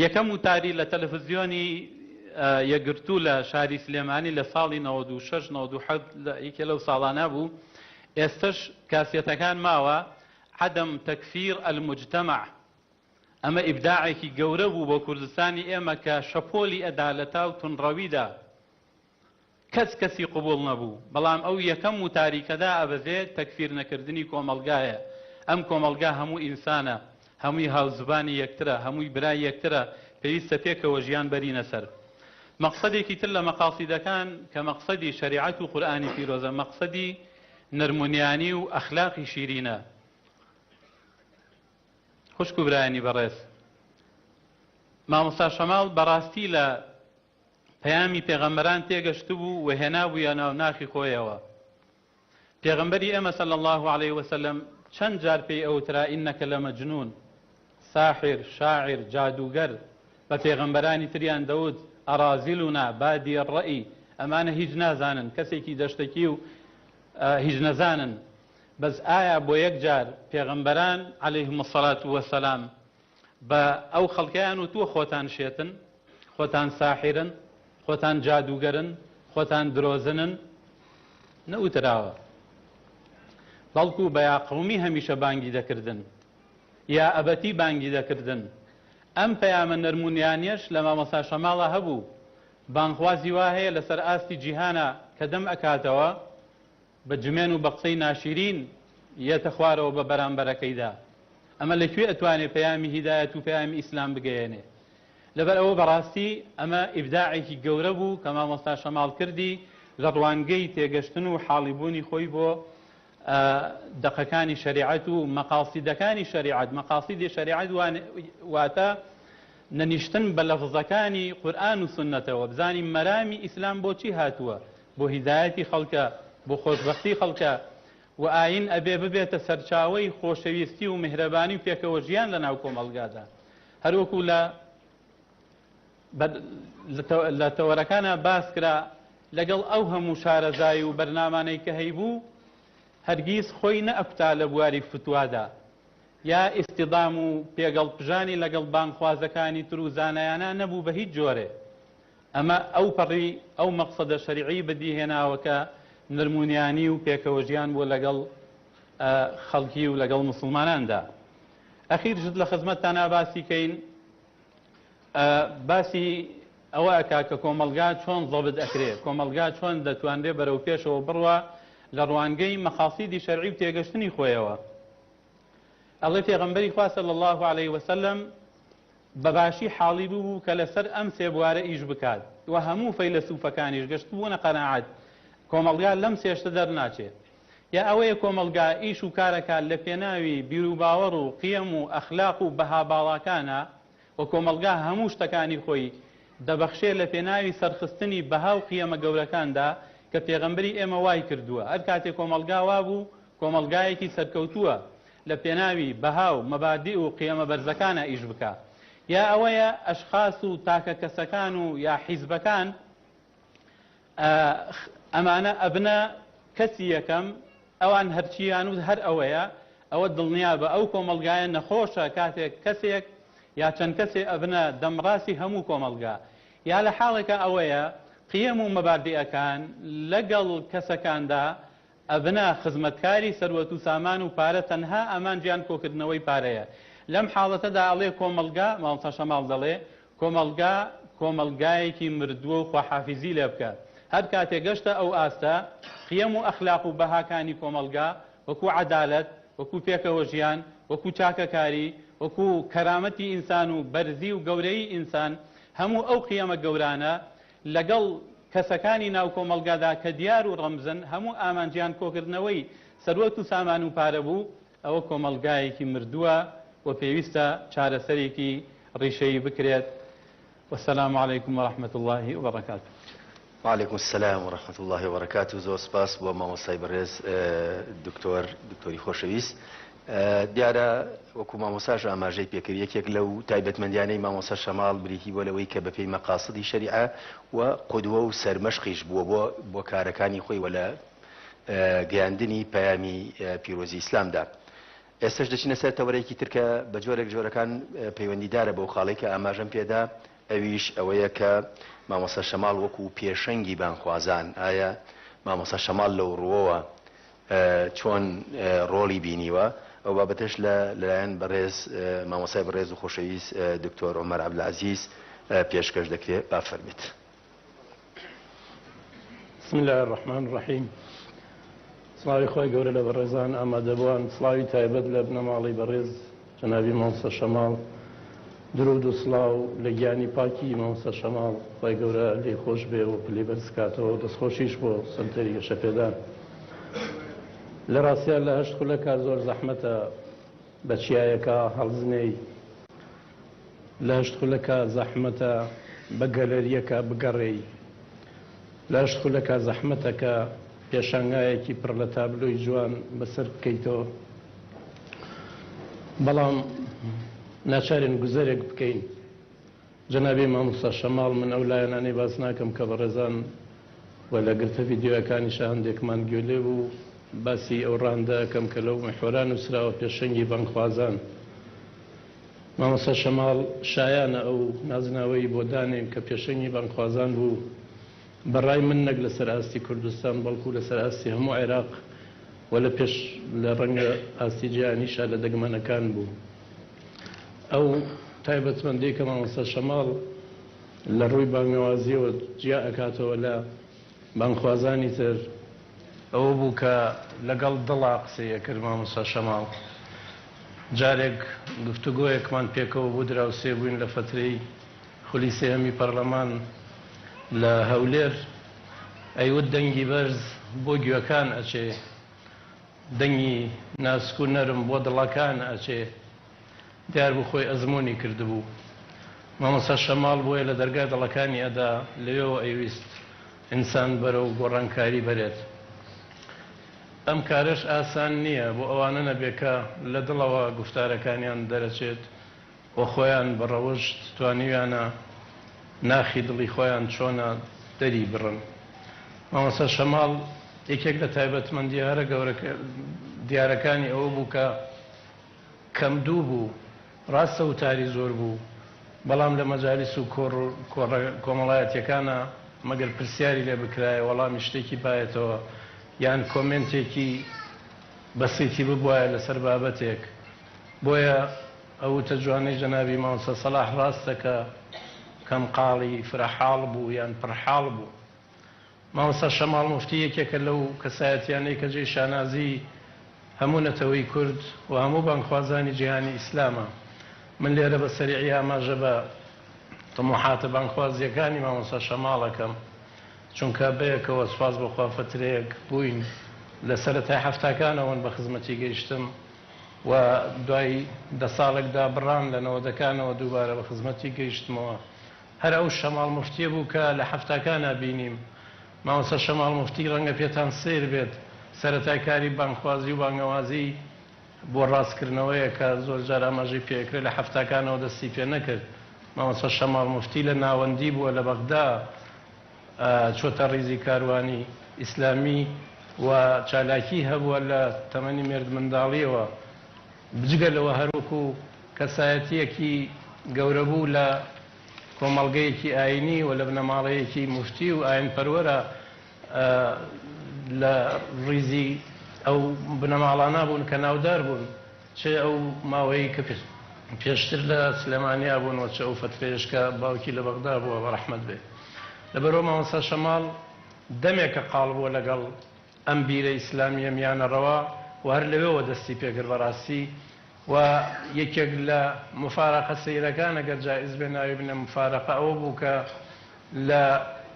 یەکەم وتاری لە تەلەفزیۆنی یەکگرتوو لە شاری سلێمانی لە ساڵی 96 97 لە یەکێ لەو ساڵانە بوو ئێستش کاسێتەکان ماوە عدم تکفیر المجتمع ئەمە ئیبداعێکی گەورە بوو بۆ کوردستانی ئێمە کە شەپۆلی ئەدا لە تاو تونڕەویدا کەس کەسی قبوڵ نەبوو، بەڵام ئەو یەکەم وتاری کە دائەبەزێ تەکفیر نەکردنی کۆمەڵگایە، ئەم کۆمەڵگا هەموو ئینسانە، هەمووی هاوزبانی یەکترە، هەمووی برای یەکترە، پێویستە پێکەوە ژیان بەرینە سەر. مەقسەدێکی تر لە مەقاسیدەکان کە مەقسەدی شەریعەت و قورئانی پیرۆزە، مەقسەدی نەرمونیانی و ئەخلاقی شیرینە. خوشک و برایانی بەڕێز، مامۆستا شەماڵ بەڕاستی لە پەیامی پێغەمبەران تێگەشتبوو و هێنابوویە ناو ناخی خۆیەوە. پێغەمبەری ئێمە صلی اللە علیه وسلم چەند جار پێی ئەوترا انک لمجنون، ساحر، شاعر، جادووگەر، بە پێغەمبەرانی تریان دەوت اراذلنا بادی الرأی، ئەمانە هیچ نازانن، کەسێکی دەشتەکی و هیچ نەزانن. بەس ئایا بۆ یەک جار پێغەمبەران علیهم الصلوة والسلام بە ئەو خەڵکەیان وتووە خۆتان شێتن، خۆتان ساحیرن، خۆتان جادووگەرن، خۆتان درۆزنن؟ نەوتراوە. بەڵکو بە یا قەومی هەمیشە بانگی دەکردن. یا ئەبەتی بانگی دەکردن. ئەم پەیامە نەرمونیانیەش لە مامۆستا شەماڵا هەبوو. بانگخوازی وا هەیە لەسەر ئاستی جیهانا کە دەم ئەکاتەوە، بە جمێن و بە قسەی ناشیرین یەتە خوارەوە بە بەرامبەرەکەیدا ئەمە لە کوێ ئەتوانێ پەیامی هیدایەت و پەیامی ئیسلام بگەیەنێ لەبەر ئەوە بەڕاستی ئەمە ئیبداعێکی گەورە بوو کە مامۆستا شەماڵ کردی لە ڕوانگەی تێگەشتن و حاڵیبوونی خۆی بۆ دەقەکانی شەریعەت و مەقاسیدەکانی شەریعەت مەقاسیدی شەریعەت واتە نەنیشتن بە لەفزەکانی قورئان و سوننەتەوە بزانین مەرامی ئیسلام بۆچی هاتووە بۆ هیدایەتی خەڵکە، بۆ خۆشبەختی خەڵکە و ئایین ئەبێ ببێتە سەرچاوەی خۆشەویستی و میهرەبانی و پێکەوە ژیان لە ناو کۆمەڵگادا هەروەکو لە لە تەوەرەکانا باس کرا لەگەڵ ئەو هەموو شارەزایی و بەرنامانەی کە هەیبوو هەرگیز خۆی نەئەکوتا لە بواری فتوادا یا ئیستیدام و پێگەڵپژانی لەگەڵ بانگخوازەکانی تر و زانایانا نەبوو بە هیچ جۆرێ ئەمە ئەوپەڕی ئەو مەقسەدە شەریعی بەدی هێناوە کە نەرمونیانی و پێکەوەژیان بووە لەگەڵ خەڵکی و لەگەڵ موسڵماناندا. ئەخیر شت لە خزمەتتانا باسی کەین باسی ئەوە ئەکا کە کۆمەڵگا چۆن زەبت ئەکرێ، کۆمەڵگا چۆن دەتوانرێ بەرەو پێشەوە بڕوا لە ڕوانگەی مەقاسیدی شەرعی و تێگەشتنی خۆیەوە. ئەڵێ پێغەمبەری خوا صلی اللە علیه وسلم بە باشی حاڵی ببوو کە لەسەر ئەم سێ بوارە ئیش بکات و هەموو فەیلەسوفەکانیش گەشتبوونە قەناعەت کۆمەڵگا لەم سێ شتە دەرناچێ یا ئەوەیە کۆمەڵگا ئیش و کارەکات لە پێناوی بیروباوەڕ و قیەم و ئەخلاق و بەها باڵاکانە و کۆمەڵگا هەموو شتەکانی خۆی دەبەخشێ لە پێناوی سەرخستنی بەها و قیەمە گەورەکاندا کە پێغەمبەری ئێمە وای کردووە هەر کاتێ کۆمەڵگا وابوو کۆمەڵگایەکی سەرکەوتووە لە پێناوی بەها و مەبادیء و قیەمە بەرزەکانا ئیش بکا یا ئەوەیە ئەشخاس و تاکە کەسەکان و یا حیزبەکان ئەمانە ئەبنە کەسی یەکەم ئەوان هەرچیان وت هەر ئەوەیە ئەوە دڵنیابە ئەو کۆمەڵگایە نەخۆشە کاتێک کەسێک یا چەند کەسێ ئەبنە دەمڕاستی هەموو کۆمەڵگا یا لە حاڵێکا ئەوەیە قیەم و مەبادیئەکان لەگەڵ کەسەکاندا ئەبنە خزمەتکاری سەروەت و سامان و پارە تەنها ئامانجیان کۆکردنەوەی پارەیە لەم حاڵەتەدا ئەڵێ کۆمەڵگا مامۆستا شەماڵ دەڵێ کۆمەڵگا کۆمەڵگایەکی مردووە و خواحافیزی لێ بکە هەر کاتێ گەشتە ئەو ئاستە قیەم و ئەخلاق و بەهاکانی کۆمەڵگا وەکو عەدالەت. وەکو پێکەوە ژیان، وەکو چاکەکاری، وەکو کەرامەتی ئینسان و بەرزی و گەورەیی ئینسان، هەموو ئەو قیەمە گەورانە لەگەڵ کەسەکانی ناو کۆمەڵگادا کە دیار و ڕەمزن، هەموو ئامانجیان کۆکردنەوەی سەروەت و سامان و پارە بوو، ئەوە کۆمەڵگایەکی مردووە و پێویستە چارەسەرێکی ڕیشەیی بکرێت. والسلام علیکم ورحمة اللە وبرکاته. وعلیکم السلام ورحمة اللە وبرکاته زۆر سپاس بۆ مامۆستای بەڕێز دکتۆر دکتۆری خۆشەویست دیارە وەکو مامۆستاش ئاماژەی پێکرد یەکێک لەو تایبەتمەندیانەی مامۆستا شەماڵ بریتی بووە لەوەی کە بەپێی مەقاسدی شەریعە و قودوە و سەرمەشقیش بووە بۆ بۆ کارەکانی خۆی وە لە گەیاندنی پەیامی پیرۆزی ئیسلامدا. ئێستەش دەچینە سەر تەوەرێکی تر کە بە جۆرێک جۆرەکان پەیوەندیدارە بەو خاڵەی کە ئاماژەم پێدا، ئەویش ئەوەیە کە مامۆستا شەماڵ وەکو پێشەنگی بانگخوازان، ئایا مامۆستا شەماڵ لەو ڕووەوە چۆن ڕۆڵی بینیوە؟ ئەو بابەتەش لە لەلایەن بەڕێز مامۆستای بەڕێز و خۆشەویست دکتۆر عومەر عەبدولعەزیز پێشکەش دەکرێ، با فەرموێت. بسم اللە الرحمن الرحیم سڵاوی خوای گەورە لە بەڕێزان ئامادەبووان سڵاوی تایبەت لە بنەماڵەی بەڕێز جەنابی مامۆستا شەماڵ درود و سڵاو لە گیانی پاکی مامۆستا شەماڵ خوای گەورە لێی خۆش بێ و پلەی بەرز کاتەوە و دەستخۆشیش بۆ سەنتەری گەشەپێدان لە ڕاستیا لە هەشت خولەکا زۆر زەحمەتە بە چیایەکا هەڵزنێی لە هەشت خولەکا زەحمەتە بە گەلەرییەکا بگەڕێی. لە هەشت خولەکا زەحمەتە کە پێشانگایەکی پڕ لە تابلۆی جوان بەسەر بکەیتەوە. بەڵام ناچارین گوزەرێک بکەین. جەنابی مامۆستا شەماڵ من ئەو لایەنانەی باس ناکەم کە بەڕێزان و لە گرتە ڤیدیۆیەکانیشا هەندێکمان گوێ لێ بوو باسی ئەو ڕەهەندە ئەکەم کە لەو میحوەرا نووسراوە پێشەنگی بانگخوازان. مامۆستا شەماڵ شایانە ئەو نازناوەی بۆ دانێین کە پێشەنگی بانگخوازان بوو، بە ڕای من نەک لەسەر ئاستی کوردستان بەڵکو لەسەر ئاستی هەموو عێراق و لە پێش لە ڕەنگە ئاستی جیهانیشا لە دەگمەنەکان بوو. ئەو تایبەتمەندیەی کە مامۆستا شەماڵ لە ڕووی بانگەوازیەوە جیا ئەکاتەوە لە بانگخوازانی تر، ئەوە بوو کە لەگەڵ دڵا قسەی ئەکرد مامۆستا شەماڵ. جارێک گفتوگۆیەکمان پێکەوە بوو دراوسێ بووین لە فەترەی خولی سێهەمی پەڕلەمان لە هەولێر، ئەیوت دەنگی بەرز بۆ گوێکان ئەچێ، دەنگی ناسک و نەرم بۆ دڵەکان ئەچێ. دیار بوو خۆی ئەزموونی کردبوو. مامۆستا شەماڵ بۆیە لە دەرگای دڵەکانی ئەدا، لەوێوە ئەیویست ئینسان بەرەو گۆڕانکاری بەرێت. ئەم کارەش ئاسان نییە بۆ ئەوانە نەبێ کە لە دڵەوە گوفتارەکانیان دەرەچێت و خۆیان بە ڕەوشت توانیویانە ناخی دڵی خۆیان چۆنە دەری بڕن. مامۆستا شەماڵ یەکێک لە تایبەتمەندییە هەرە گەورە دیارەکانی ئەوە بوو کە کەمدوو بوو، ڕاستە وتاری زۆر بوو، بەڵام لە مەجالیس و کۆڕ و کۆڕە کۆمەڵایەتیەکانا مەگەر پرسیاری لێ بکرایە وەڵامی شتێکی بایەتەوە یان کۆمێنتێکی بەسیتی ببوایە لەسەر بابەتێک. بۆیە ئەو وتە جوانەی جەنابی مامۆستا سەلاح ڕاستە کە کەم قاڵی فرە حاڵ بوو یان پڕ حاڵ بوو. مامۆستا شەماڵ موفتی یەکێکە لەو کەسایەتیانەی کە جێی شانازی هەموو نەتەوەی کورد و هەموو بانگخوازانی جیهانی ئیسلامە. من لێرە بە سەریعی ئاماژە بە تموحاتە بانگخوازییەکانی مامۆستا شەماڵ ئەکەم، چونکە بەیەکەوە سوپاس بۆ خوا فەترەیەک بووین لە سەرەتای حەفتاکانەوەن بە خزمەتی گەیشتم و دوای دە ساڵێک دابڕان لە نەوەدەکانەوە دووبارە بە خزمەتی گەیشتمەوە. هەر ئەو شەماڵ موفتیە بوو کە لە حەفتاکانا بینیم. مامۆستا شەماڵ موفتی ڕەنگە پێتان سەیر بێت سەرەتای کاری بانگخوازی و بانگەوازی بۆ ڕاستکردنەوەیە کە زۆر جار ئاماژەی پێ ئەکرێت لە حەفتاکانەوە دەستی پێ نەکرد. مامۆستا شەماڵ موفتی لە ناوەندی بووە لە بەغدا چۆتە ڕیزی کاروانی ئیسلامی و چالاکی هەبووە لە تەمەنی مێردمنداڵیەوە. جگە لەوە هەروەکو کەسایەتییەکی گەورەبوو لە کۆمەڵگەیەکی ئایینی و لە بنەماڵەیەکی موفتی و ئایینپەروەرە لە ڕیزی ئەو بنەماڵانە بوون کە ناودار بوون چ ئەو ماوەیەی کە پێشتر لە سلێمانیا بوون و چ ئەو فەترەیەش کە باوکی لە بەغدا بووە بە ڕەحمەت بێ. لەبەرئەوە مامۆستا شەماڵ دەمێکە قاڵ بووە لەگەڵ ئەم بیرە ئیسلامییە میانەڕەوە. و هەر لەوێوە دەستی پێکرد بەڕاستی و یەکێک لە موفارەقە سەیرەکان ئەگەر جائیز بێ ناوی بنێم موفارەقە ئەوە بوو کە لە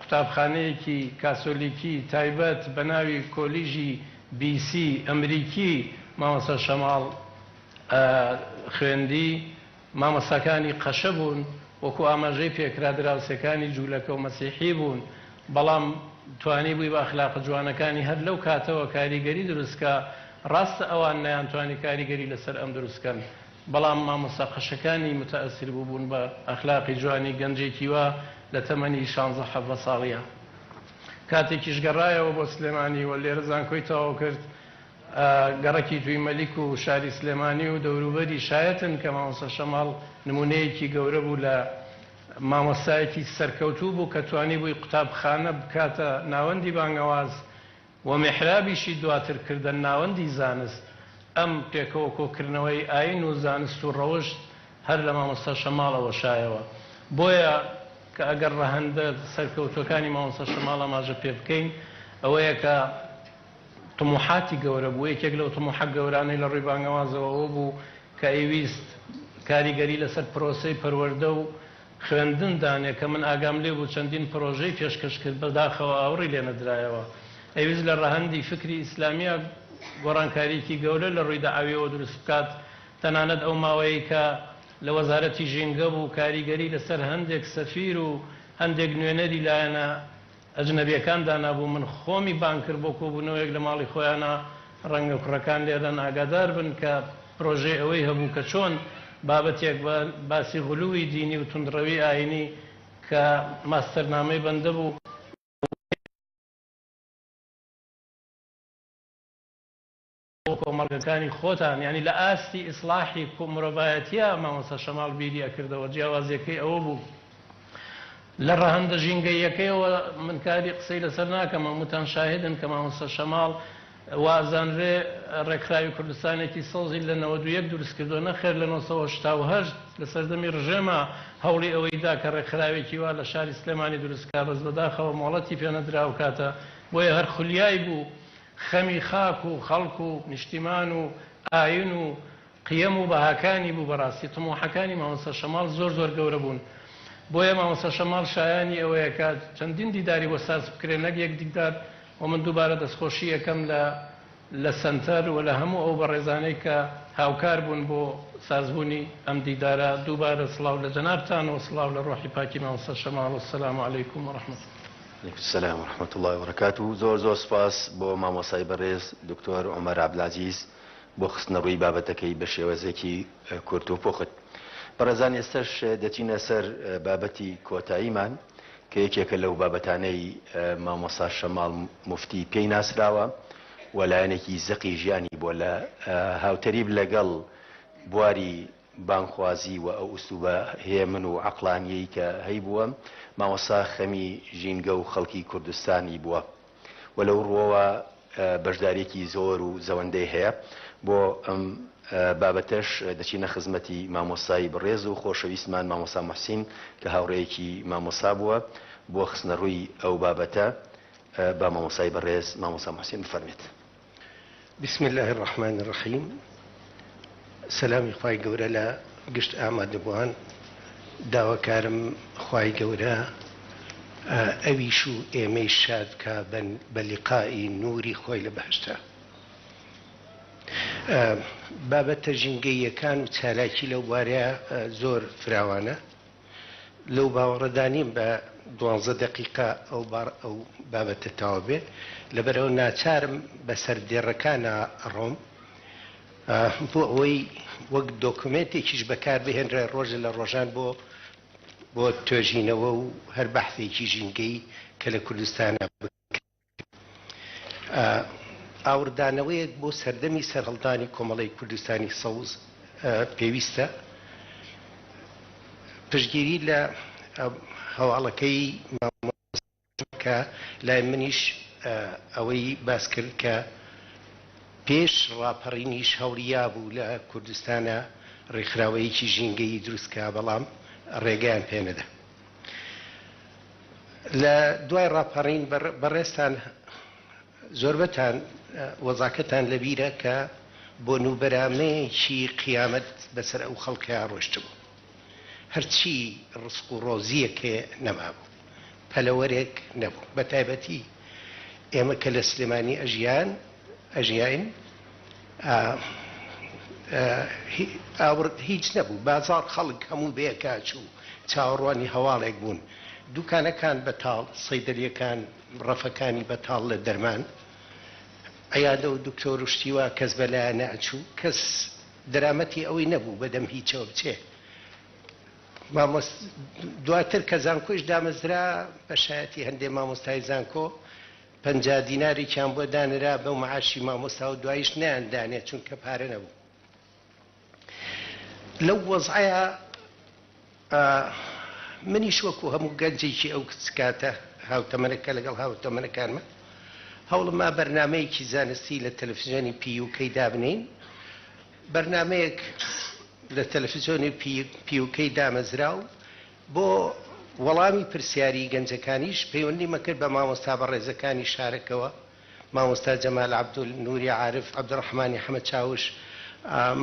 قوتابخانەیەکی کاسۆلیکی تایبەت بە ناوی کۆلیژی بی سی ئەمریکی مامۆستا شەماڵ خوێندی، مامۆستاکانی قەشە بوون، وەکو ئاماژەی پێکرا دراوسێکانی جولەکە و مەسیحی بوون، بەڵام توانیبووی بە ئەخلاقە جوانەکانی هەر لەو کاتەوە کاریگەری دروستکا، ڕاستە ئەوان نەیانتوانی کاریگەری لەسەر ئەم دروستکەن، بەڵام مامۆستا قەشەکانی متەئەسیر بووبوون بە ئەخلاقی جوانی گەنجێکی وا لە تەمەنی شانزە حەڤە ساڵیا. کاتێکیش گەڕایەوە بۆ سلێمانی و لێرە زانکۆی تەواو کرد، گەڕەکی توی مەلیک و شاری سلێمانی و دەوروبەری شایەتن کە مامۆستا شەماڵ نموونەیەکی گەورە بوو لە مامۆستایەکی سەرکەوتوو بوو کە توانیبووی قوتابخانە بکاتە ناوەندی بانگەواز و میحرابیشی دواتر کردە ناوەندی زانست، ئەم پێکەوە کۆکردنەوەی ئاین و زانست و ڕەوشت هەر لە مامۆستا شەماڵەوە شایەوە. بۆیە کە ئەگەر ڕەهەندە سەرکەوتووەکانی مامۆستا شەماڵ ئاماژە پێ بکەین ئەوەیە کە تموحاتی گەورە بوو، یەکێک لەو تموحە گەورانەی لە ڕووی بانگەوازەوە ئەوە بوو کە ئەیویست کاریگەری لەسەر پرۆسەی پەروەردە و خوێندن دانێ کە من ئاگام لێ بوو چەندین پرۆژەی پێشکەش کرد بەداخەوە ئاوڕی لێ نەدرایەوە. ئەیویست لە ڕەهەندی فکری ئیسلامییا گۆڕانکارییەکی گەورە لە ڕووی دەعەویەوە دروست بکات، تەنانەت ئەو ماوەیەی کە لە وەزارەتی ژینگە بوو کاریگەری لەسەر هەندێک سەفیر و هەندێک نوێنەری لایەنە ئەجنەبیەکان دانابوو، من خۆمی بانگ کرد بۆ کۆبوونەوەیەک لە ماڵی خۆیانا، ڕەنگە کوڕەکان لێرەن ئاگادار بن کە پرۆژەی ئەوەی هەبوو کە چۆن بابەتێک بە باسی غلوی دینی و توندڕەوی ئاینی کە ماستەرنامەی بەندە بوو، بۆ کۆمەڵگەکانی خۆتان یانی لە ئاستی ئیسڵاحی مرۆڤایەتیا مامۆستا شەماڵ بیری ئەکردەوە جیاوازیەکەی ئەوە بوو لە ڕەهەندە ژینگەییەکەیەوە من کاری قسەی لەسەر ناکەم هەمووتان شاهدن کە مامۆستا شەماڵ وازانرێ ڕێکخراوی کوردستانێکی سەوزی لە 91 دروست کردووە نەخێر لە 1970 لە سەردەمی ڕژێما هەوڵی ئەوەی دا کە ڕێکخراوێکی وا لە شاری سلێمانی دروست کا بەس بەداخەوە مۆڵەتی پێنەدرا ئەو کاتە بۆیە هەر خولیای بوو خەمی خاک و خەڵک و نیشتیمان و ئاین و قیەم و بەهاکانی بوو بەڕاستی تموحەکانی مامۆستا شەماڵ زۆر زۆر گەورە بوون بۆیە مامۆستا شەماڵ شایانی ئەوەیە کە چەندین دیداری بۆ ساز بکرێت نەک یەک دیدار و من دووبارە دەستخۆشی ئەکەم لە لە سەنتەر و لە هەموو ئەو بەڕێزانەی کە هاوکار بوون بۆ سازبوونی ئەم دیدارە دووبارە سڵاو لە جەنابتان و سڵاو لە ڕۆحی پاکی مامۆستا شەماڵ و السلام علیکم و رحمە علیکم السلام و رحمة اللە و بەرەکاتو زۆر زۆر سوپاس بۆ مامۆستای بەڕێز دکتۆر عومەر عەبدولعەزیز بۆ خستنەڕووی بابەتەکەی بە شێوەزێکی کورت و پوخت. بەڕێزان ئێستەش دەچینە سەر بابەتی کۆتاییمان کە یەکێکە لەو بابەتانەی مامۆستا شەماڵ موفتی پێی ناسراوە و لایەنێکی زەقی ژیانی بووە لە هاوتەریب لەگەڵ بواری بانگخوازی و ئەو ئوسلوبە هێمن و عەقڵانییەی کە هەیبووە، مامۆستا خەمی ژینگە و خەڵکی کوردستانی بووە و لەو ڕووەوە بەشدارییەکی زۆر و زەوەندەی هەیە. بۆ ئەم بابەتەش دەچینە خزمەتی مامۆستای بەڕێز و خۆشەویستمان مامۆستا موحسین کە هاوڕێیەکی مامۆستا بووە بۆ خستنەڕووی ئەو بابەتە. با مامۆستای بەڕێز مامۆستا موحسین بفەرمێت. بسم اللە الرحمن الرحیم سەلامی خوای گەورە لە گشت ئامادەبووان داواکارم خوای گەورە ئەویش و ئێمەیش شاد بکا بە لیقائی نوری خۆی لە بەهەشتا. بابەتە ژینگەییەکان و چالاکی لەو بوارەیا زۆر فراوانە. لەو باوەڕەدا نیم بە دوانزە دەقیقە ئەو ئەو بابەتە تەواو بێ، لەبەرئەوە ناچارم بە سەردێڕەکانا ئەڕۆم بۆ ئەوەی وەک دۆکۆمێنتێکیش بەکار بهێنرێ ڕۆژێ لە ڕۆژان بۆ بۆ توێژینەوە و هەر بەحسێکی ژینگەیی کە لە کوردستانا بکرێ. ئاوڕدانەوەیەک بۆ سەردەمی سەرهەڵدانی کۆمەڵەی کوردستانی سەوز پێویستە. پشتگیری لە هەواڵەکەی مامۆستا کە لای منیش ئەوەی باس کرد کە پێش ڕاپەڕینیش هەوڵی یابوو لە کوردستانا ڕێکخراوەیەکی ژینگەیی دروست کا بەڵام ڕێگەیان پێ نەدا. لە دوای ڕاپەڕین بەڕێزتان زۆربەتان وەزعەکەتان لەبیرە کە بۆنوبەرامەیەکی قیامەت بەسەر ئەو خەڵکەیا ڕۆشتبوو. هەرچی ڕزق و ڕۆزییەک هەیە نەمابوو. پەلەوەرێک نەبوو. بەتایبەتی ئێمە کە لە سلێمانی ئەژیان ئەژیاین ئاوڕ هیچ نەبوو. بازاڕ خەڵک هەموو بەیەکا چوو. چاوەڕوانی هەواڵێک بوون. دوکانەکان بەتاڵ، سەیدەلییەکان ڕەفەکانی بەتاڵ لە دەرمان. عیادە و دکتۆر و شتی وا کەس بە لایان نەئەچوو. کەس دەرامەتی ئەوەی نەبوو بە دەم هیچەوە بچێ. مامۆست دواتر کە زانکۆیش دامەزرا بە شایەتی هەندێ مامۆستای زانکۆ 50 دینارێکیان بۆ دانرا بەو معاشی مامۆستا و دواییش نەیان دانێ چونکە پارە نەبوو. لەو وەزعەیا منیش وەکو هەموو گەنجێکی ئەو کاتە هاوتەمەنەکە لەگەڵ هاوتەمەنەکانمە هەوڵما بەرنامەیەکی زانستی لە تەلەفزیۆنی پیوکەی دابنین بەرنامەیەک لە تەلەفزیۆنی پیوکەی دامەزرا و بۆ وەڵامی پرسیاری گەنجەکانیش پەیوەندیمە کرد بە مامۆستا بەڕێزەکانی شارەکەوە مامۆستا جەمال عەبدول، نوری عارف، عەبدولڕەحمانی حەمە چاوش،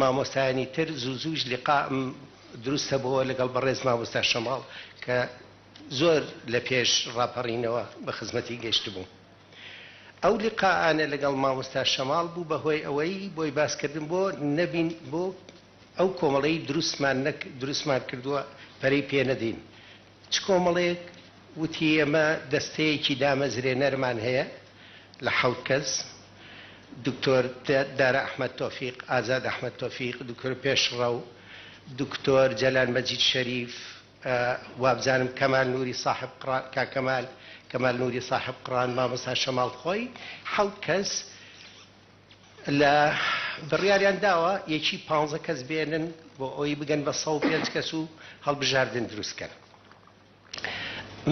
مامۆستایانی تر، زوو زوویش لیقائم دروست هەبۆوە لەگەڵ بەڕێز مامۆستا شەماڵ کە زۆر لە پێش ڕاپەڕینەوە بە خزمەتی گەیشتبوو. ئەو لیقائانە لەگەڵ مامۆستا شەماڵ بوو بە هۆی ئەوەی بۆی باس کردم بۆ نەبین بۆ ئەو کۆمەڵەی دروستمان نەک دروستمان کردووە پەرەی پێ نەدەین. چ کۆمەڵەیەک؟ وتی ئێمە دەستەیەکی دامەزرێنەرمان هەیە لە حەوت کەس، دکتۆر دارا ئەحمەد تۆفیق، ئازاد ئەحمەد تۆفیق، دکتۆر پێشڕەو، دکتۆر جەلال مەجید شەریف، وابزانم کەمال نوری ساحب قڕان، کاک کەمال، کەمال نوری ساحب قڕان، مامۆستا شەماڵ خۆی، حەوت کەس لە بڕیاریان داوە یەکی پانزە کەس بێنن بۆ ئەوەی بگەن بە 105 کەس و هەڵبژاردن دروست کەن.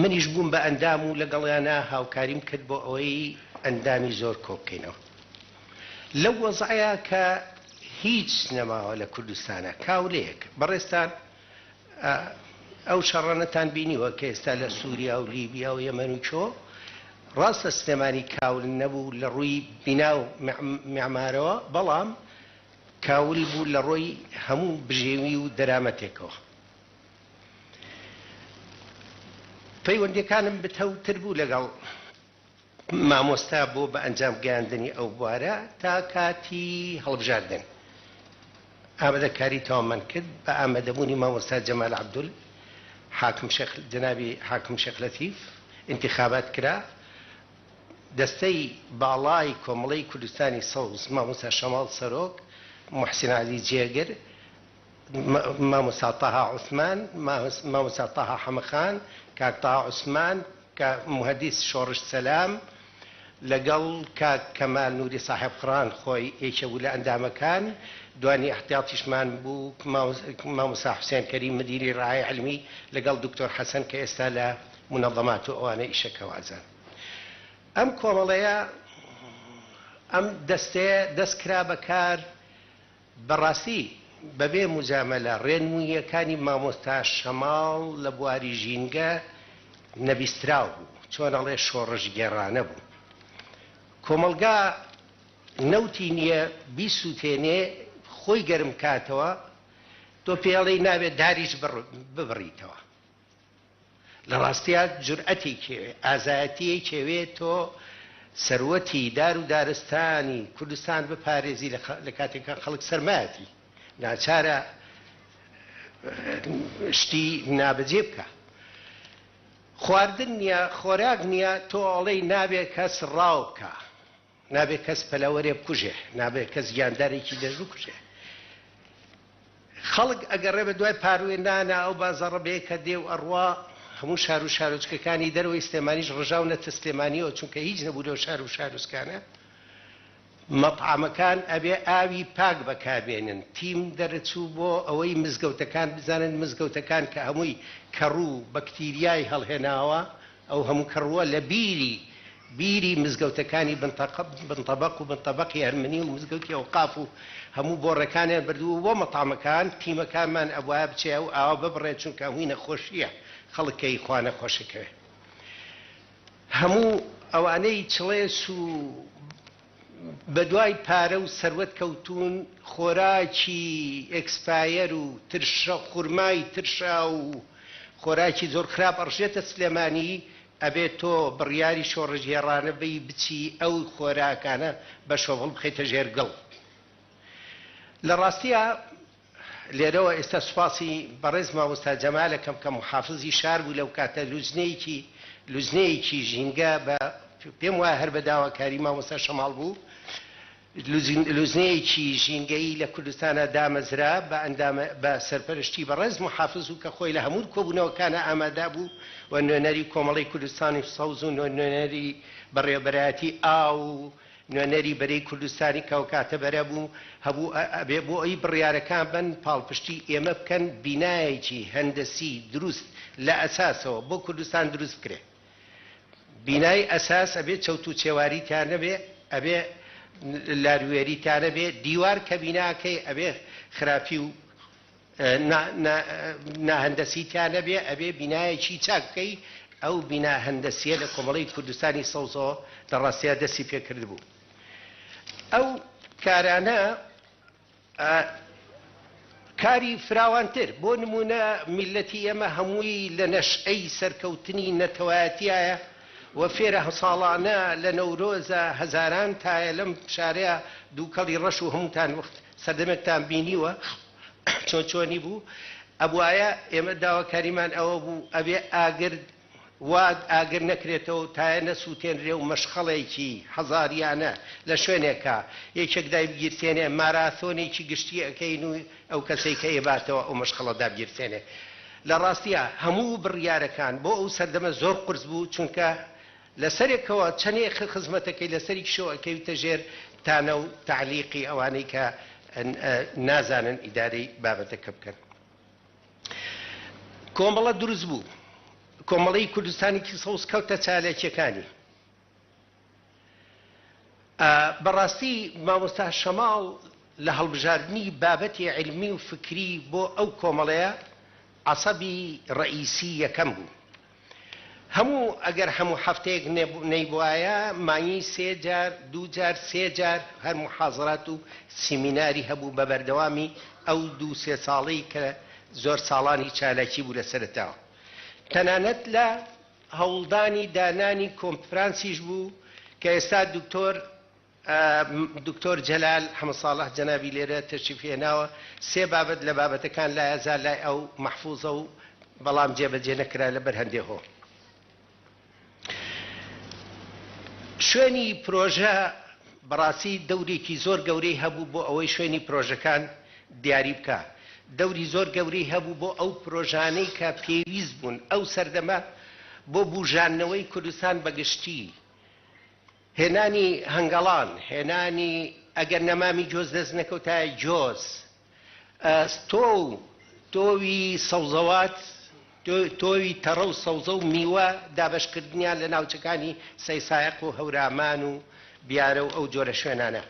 منیش بووم بە ئەندام و لەگەڵیانا هاوکاریم کرد بۆ ئەوەی ئەندامی زۆر کۆ بکەینەوە. لەو وەزعەیا کە هیچ نەماوە لە کوردستانا، کاولەیەک، بەڕێزتان ئەو شەڕانەتان بینیوە کە ئێستا لە سووریا و لیبیا و یەمەن و کۆ، ڕاستە سلێمانی کاول نەبوو لە ڕووی بینا و میعمارەوە، بەڵام کاول بوو لە ڕووی هەموو بژێوی و دەرامەتێکەوە. پەیوەندیەکانم بتەوتر بوو لەگەڵ مامۆستا بۆ بە ئەنجام گەیاندنی ئەو بوارە تا کاتی هەڵبژاردن ئامادەکاری تەواومان کرد بە ئامادەبوونی مامۆستا جەمال عەبدول حاکم شێخ جەنابی حاکم شێخ لەتیف ئینتیخابات کرا دەستەی باڵای کۆمەڵەی کوردستانی سەوز مامۆستا شەماڵ سەرۆک موحسین عەلی جێگر مامۆستا تەها عوسمان، مامۆستا تەها حەمەخان، کاک تەها عوسمان، کاک موهەدیس شۆڕش سەلام، لەگەڵ کاک کەمال نوری ساحێبقڕان خۆی یەکێ بوو لە ئەندامەکان، دوانی ئیحتیاتیشمان بوو مامۆستا حوسێن کەریم مدیری ڕعایە عیلمی لەگەڵ دکتۆر حەسەن کە ئێستا لە مونەزەمات و ئەوانە ئیشەکە وازان. ئەم کۆمەڵەیە ئەم دەستەیە دەست کرا بە کار، بەڕاستی بەبێ موجامەلە ڕێنمووییەکانی مامۆستا شەماڵ لە بواری ژینگە نەبیستراو بوو، چۆن ئەڵێ شۆڕشگێڕانە بوو. کۆمەڵگا نەوتی نییە بیسووتێنێ خۆی گەرم کاتەوە، تۆ پێی ئەڵێی نابێ داریش ببڕیتەوە. لە ڕاستیا جورئەتێکی ئەوێ، ئازایەتییەکی ئەوێ تۆ سەروەتی دار و دارستانی کوردستان بپارێزی لە کاتێکا خەڵک سەرمایەتی ناچارە شتی نابەجێ بکا. خواردن نییە، خۆراک نییە، تۆ ئەڵێی نابێ کەس ڕاو بکا. نابێ کەس پەلەوەرێ بکوژێ، نابێ کەس گیاندارێکی دەش بکوژێ. خەڵک ئەگەڕێ بە دوای پاروێ نانا، ئەو بازاڕە بەیەکە دێ و ئەڕوا، هەموو شار و شارۆچکەکانی دەرەوەی سلێمانیش ڕژاونەتە سلێمانییەوە، چونکە هیچ نەبوو لەو شار و شارۆچکانە. مەتعەمەکان ئەبێ ئاوی پاک بەکاربێنن. تیم دەرچوو بۆ ئەوەی مزگەوتەکان بزانن، مزگەوتەکان کە هەمووی کەڕوو بەکتیریای هەڵهێناوە، ئەو هەموو کەڕووە لە بیری بیری مزگەوتەکانی بن تەبەق و بن تەبەقی هەرمنی و مزگەوتی ئەوقاف و هەموو بۆڕەکانیان بردبوو بۆ مەتعەمەکان، تیمەکانمان ئەبوایە بچێ ئەو ئاوە ببڕێ چونکە هەمووی نەخۆشییە خەڵک کەی خوا نەخۆشەکەوێ. هەموو ئەوانەی چڵێس و. بەدوای پارە و سەروەت کەوتوون، خۆراکی expire و ترشە خورمای ترشاو و خۆراکی زۆر خراپ ئەڕژێتە سلێمانی، ئەبێ تۆ بڕیاری شۆڕشگێڕانە بەی بچی ئەو خۆراکانە بە شۆڤڵ بخەیتە ژێر گڵ. لە ڕاستیا لێرەوە ئێستا سوپاسی بەڕێز مامۆستا جەمال ئەکەم کە موحافزی شار بوو لەو کاتە لوجنەیەکی لوجنەیەکی ژینگە بە پێم وایە هەر بە داواکاری مامۆستا شەماڵ بوو لوجنەیەکی ژینگەیی لە کوردستانا دامەزرا بە ئەندامە بە سەرپەرشتی بەڕێز موحافز و کە خۆی لە هەموو کۆبوونەوەکانا ئامادە بوو و نوێنەری کۆمەڵەی کوردستانی سەوز و نوێنەری بەڕێوەبەرایەتی ئاو و نوێنەری بەرەی کوردستانی کە ئەوکاتە بەرە بوو هەبوو ئەبێ بۆ ئەوی بڕیارەکان بەن پاڵپشتی ئێمە بکەن بینایەکی هەندەسی دروست لە ئەساسەوە بۆ کوردستان دروست بکرێ بینای ئەساس ئەبێ چەوت و چێواری تیا نەبێ ئەبێ لاروێری تیا نەبێ دیوار کە بیناکەی ئەبێ خراپی و ناهەندەسی تیا نەبێ ئەبێ بینایەکی چاک بکەی ئەو بینا هەندەسیە لە کۆمەڵەی کوردستانی سەوزەوە لە ڕاستیا دەستی پێکردبوو ئەو کارانە کاری فراوانتر بۆ نمونە میلەتی ئێمە هەمووی لە نەشئەی سەرکەوتنی نەتەوایەتیایە و فێرە ساڵانە لە نەورۆزە هەزاران تایە لەم شارەیە دووکەڵی ڕەش و هەمووتان وەخت سەردەمێکتان بینیوە چۆن چۆنی بوو ئەبوایە ئێمە داواکاریمان ئەوە بوو ئەبێ ئاگر وا ئاگر نەکرێتەوە و تایە نەسووتێنرێ و مەشخەڵێکی هەزاریانە لە شوێنێکا یەکێک دایبگیرسێنێ ماراسۆنێکی گشتی ئەکەین و ئەو کەسەی کە ئێباتەوە ئەو مەشخەڵە دابگیرسێنێ لە ڕاستیا هەموو بڕیارەکان بۆ ئەو سەردەمە زۆر قورس بوو چونکە لە سەرێکەوە چەنێ خزمەتەکەی لە سەریکشەوە ئەکەویتە ژێر تانە و تەعلیقی ئەوانەی کە نازانن ئیدارەی بابەتەکە بکەن. کۆمەڵە دروست بوو. کۆمەڵەی کوردستانیکی سەوز کەوتە چالاکیەکانی. بەڕاستی مامۆستا شەماڵ لە هەڵبژاردنی بابەتی عیلمی و فکری بۆ ئەو کۆمەڵەیە عەسەبی ڕەئیسی یەکەم بوو. هەموو ئەگەر هەموو هەفتەیەک نەیبوایە مانگی سێ جار دوو جار سێ جار هەر موحازەرات و سیمیناری هەبوو بە بەردەوامی ئەو دوو سێ ساڵەی کە زۆر ساڵانی چالاکی بوو لە سەرەتاوە تەنانەت لە هەوڵدانی دانانی کۆنفرانسیش بوو کە ئێستا دکتۆر دکتۆر جەلال حەمە ساڵح جەنابی لێرە تەشریف هێناوە، سێ بابەت لە بابەتەکان لایەزال لای ئەو مەحفوزە و بەڵام جێبەجێ نەکرا لەبەر هەندێ هۆ. شوێنی پرۆژە بەڕاستی دەورێکی زۆر گەورەی هەبوو بۆ ئەوەی شوێنی پرۆژەکان دیاری بکا. دەوری زۆر گەورەی هەبوو بۆ ئەو پرۆژانەی کە پێویست بوون ئەو سەردەمە بۆ بوژاندنەوەی کوردستان بە گشتی. هێنانی هەنگەڵان، هێنانی ئەگەر نەمامی جۆز دەست نەکەوتایە جۆز، تۆو، تۆوی سەوزەوات، تۆوی تەڕە و سەوزە و میوە دابەشکردنیان لە ناوچەکانی سەیسایەق و هەورامان و بیارە و ئەو جۆرە شوێنانە.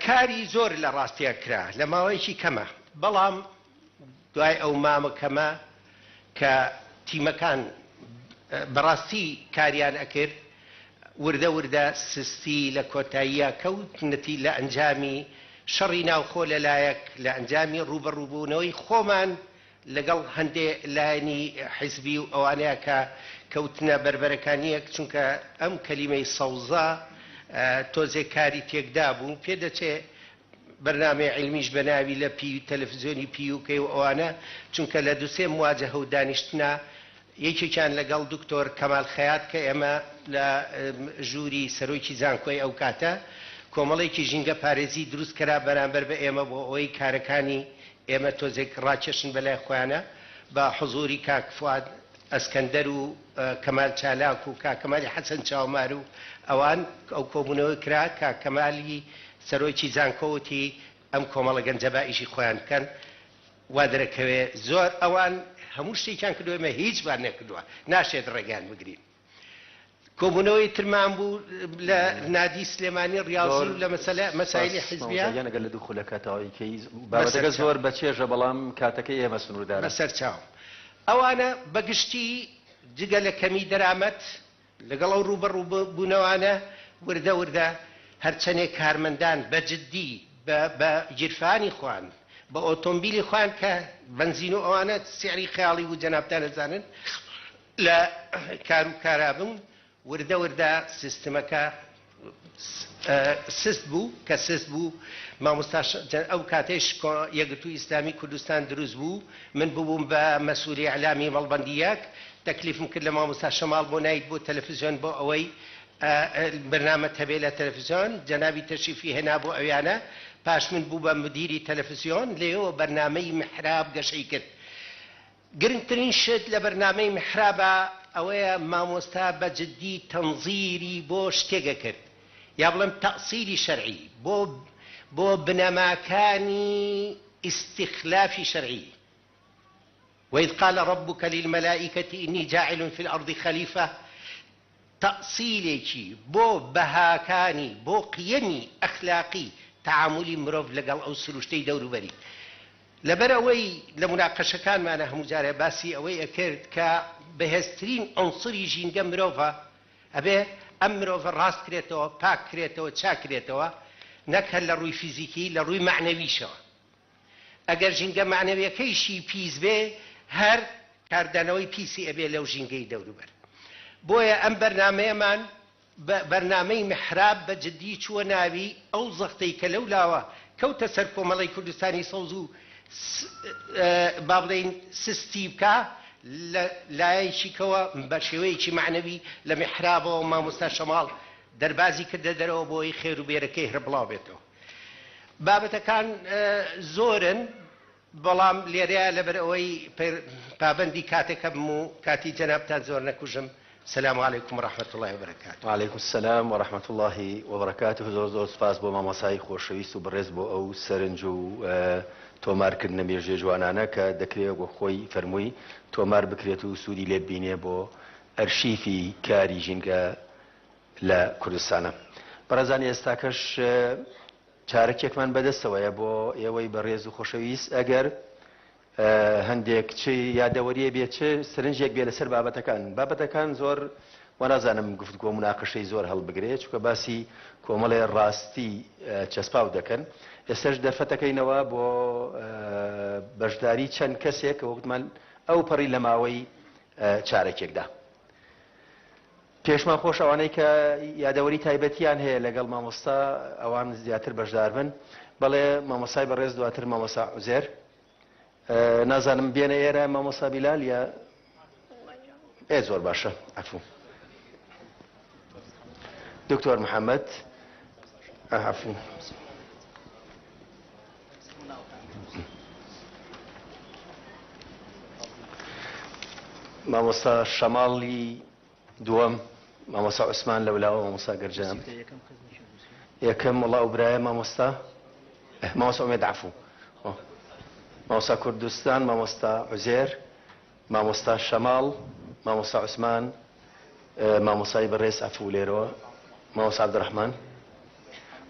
کاری زۆر لە ڕاستیا کرا لە ماوەیەکی کەما، بەڵام دوای ئەو مامە کەمە کە تیمەکان بەڕاستی کاریان ئەکرد، وردە وردە سستی لە کۆتاییا کەوت، نەتی لە ئەنجامی شەڕی ناوخۆ لە لایەک، لە ئەنجامی ڕووبەڕووبوونەوەی خۆمان لەگەڵ هەندێ لایەنی حیزبی و ئەوانەیا کە کەوتنە بەربەرەکانییەک، چونکە ئەم کەلیمەی سەوزە تۆزێک کاری تێکدابوو، پێدەچێ بەرنامەی عیلمیش بە ناوی لە پی تەلەفزیۆنی پی یو کەی و ئەوانە چونکە لە دوسێ مواجەهە و دانیشتنا یەکێکیان لەگەڵ دکتۆر کەمال خەیات کە ئێمە لە ژووری سەرۆکی زانکۆی ئەو کاتە کۆمەڵێکی ژینگە پارێزی دروست کرا بەرامبەر بە ئێمە بۆ ئەوەی کارەکانی ئێمە تۆزێک ڕاکێشن بەلای خۆیانە بە حزوری کاک فواد ئەسکەندەر و کەمال چالاک و کاک کەمالی حەسەن چاومار و ئەوان ئەو کۆبوونەوە کرا کاک کەمالی سەرۆکی زانکۆ وتی ئەم کۆمەڵە گەنجە با ئیشی خۆیان بکەن وا دەرەکەوێ زۆر ئەوان هەموو شتێکیان کردووە ئێمە هیچمان نەکردووە ناشێت ڕێگەیان بگرین. کۆبوونەوەی ترمان بوو لە نادی سلێمانی ڕیاضی و لە مەسەلە مەسایلی حیزبیە. زۆر سپاس مامۆستا گیان ئەگەر لە دوو خولەکا تەواوی کەی بابەتەکە زۆر بەچێژە بەڵام کاتەکەی ئێمە سنووردارە. بەسەر چاوم. ئەوانە بە گشتی جگە لە کەمی دەرامەت لەگەڵ ئەو ڕووبەڕووبوونەوانە وردە وردە. هەرچەنێ کارمەندان بە جدی بە بە گیرفانی خۆیان بە ئۆتۆمبیلی خۆیان کە بەنزین و ئەوانە سعری خەیاڵی بوو جەنابتان ئەزانن لە کار و کارا بوون وردە وردە سیستمەکە سست بوو کە سست بوو مامۆستا ئەو کاتەیش یەکگرتووی ئیسلامی کوردستان دروست بوو من ببووم بە مەسئولی ئیعلامی مەڵبەندی یەک تەکلیفم کرد لە مامۆستا شەماڵ بۆ نایت بۆ تەلەفزیۆن بۆ ئەوەی بەرنامەت هەبێ لە تەلەفزیۆن جەنابی تەشریفی هێنا بۆ ئەویانە پاش من بوو بە مدیری تەلەفزیۆن لێیەوە بەرنامەی میحراب گەشەی کرد گرنگترین شت لە بەرنامەی میحرابا ئەوەیە مامۆستا بە جدی تەنزیری بۆ شتێک ئەکرد یا بڵێم تەئسیلی شەرعی بۆ بۆ بنەماکانی ئیستیخلافی شەرعی وإذ قال ربک للملائکة إنی جاعل فی الأرض خلیفە تەئسیلێکی بۆ بەهاکانی بۆ قیەمی ئەخلاقی تەعامولی مرۆڤ لەگەڵ ئەو سروشتەی دەوروبەری لەبەر ئەوەی لە موناقەشەکانمانا هەموو جارێ باسی ئەوەی ئەکرد کە بەهێزترین عونسری ژینگە مرۆڤە، ئەبێ ئەم مرۆڤە ڕاست کرێتەوە، پاک کرێتەوە، چاک کرێتەوە، نەک هەر لە ڕووی فیزیکی، لە ڕووی مەعنەویشەوە. ئەگەر ژینگە مەعنەویەکەیشی پیس بێ، هەر کاردانەوەی پیسی ئەبێ لەو ژینگەی دەوروبەر. بۆیە ئەم بەرنامەیەمان بەرنامەی میحراب بە جدی چووە ناوی، ئەو زەختەی کە لەو لاوە کەوتە سەر کۆمەڵەی کوردستانی سەوز و با بڵێین سستی بکا، لە لایەکیکەوە بە شێوەیەکی مەعنەوی لە میحرابەوە مامۆستا شەماڵ دەربازی کردە دەرەوە بۆ ئەوەی خێر و بێرەکەی هەر بڵاو بێتەوە. بابەتەکان زۆرن. بەڵام لێرەیا لەبەر ئەوەی پابەندی کاتەکە بم و کاتی جەنابتان زۆر نەکوژم سلام علیکم و رحمە اللە و برکاته. وعلیکم السلام و رحمە اللە و برکاته زۆر زۆر سوپاس بۆ مامۆسای خۆشەویست و بەڕێز بۆ ئەو سەرنج و تۆمار کردنە مێژوویە جوانانە کە دەکرێ وەک خۆی فەرمووی تۆمار بکرێت و سوودی لێ ببینێ بۆ ئەرشیفی کاری ژینگە لە کوردستانە. بەڕێزان ئێستاکەش چارەکێکمان بەدەستەوەیە بۆ ئێوەی بەڕێز و خۆشەویست ئەگەر هەندێک چ یادەوەریە بێ چ سەرنجێک بێ لەسەر بابەتەکان بابەتەکان زۆر وانازانم گفتگۆ مناقەشەی زۆر هەڵبگرێ چونکە باسی کۆمەڵێ ڕاستی چەسپاو دەکەن ئێستاش دەرفەتەکەینەوە بۆ بەشداری چەند کەسێک کە وەکوتمان ئەو پەڕی لە ماوەی چارەکێکدا پێشمان خۆش ئەوانەی کە یادەوەری تایبەتیان هەیە لەگەڵ مامۆستا ئەوان زیاتر بەشدار بن بەڵێ مامۆستای بەڕێز دواتر مامۆستا عوزێر نازانم بێنە ئێرە مامۆستا بیلال یا ئێ زۆر باشە عەفو دکتۆر محەممەد عەفو مامۆستا شەماڵی دووەم مامۆستا عوسمان لەولاوە مامۆستا گەرجان یەکەم وەڵا ئەو برایە مامۆستا مامۆستا ئومێد عەفو مامۆستا کوردستان مامۆستا عوزێر مامۆستا شەماڵ مامۆستا عوسمان مامۆستای بەڕێز عەفو لێرەوە مامۆستا عەبدولڕەحمان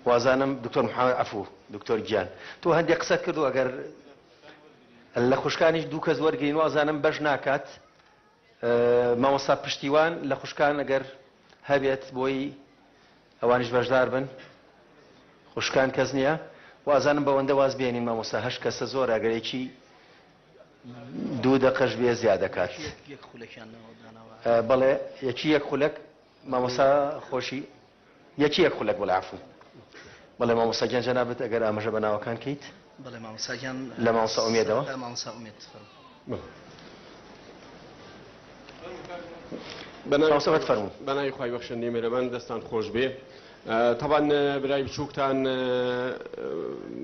وازانم دکتۆر محمد عەفو دکتۆر گیان تۆ هەندێک قسەت کرد و ئەگەر لە خوشکانیش دوو کەس وەرگین وازانم بەش ناکات مامۆستا پشتیوان لە خوشکان ئەگەر هەبێت بۆی ئەوانیش بەشدار بن خوشکان کەس نییە وازانم بەوەندە واز بێنین مامۆستا هەشت کەسە زۆر ئەگەر یەکی دوو دەقەش بێ زیاد دەکات. یەک خولەکیان داناوە. بەڵێ یەکی یەک خولەک مامۆستا خۆشی یەکی یەک خولەک بەڵێ عەفو بەڵێ مامۆستا گیان جەنابت ئەگەر ئاماژە بە ناوەکان کەیت. بەڵێ مامۆستا گیان. لە مامۆستا ئومێدەوە. لە مامۆستا ئومێد فەرموو. مامۆستا ئومێد فەرموو. بەناوی خوای بەخشندەی میهرەبان دەستان خۆش بێ. تەبعەن برای بچووکتان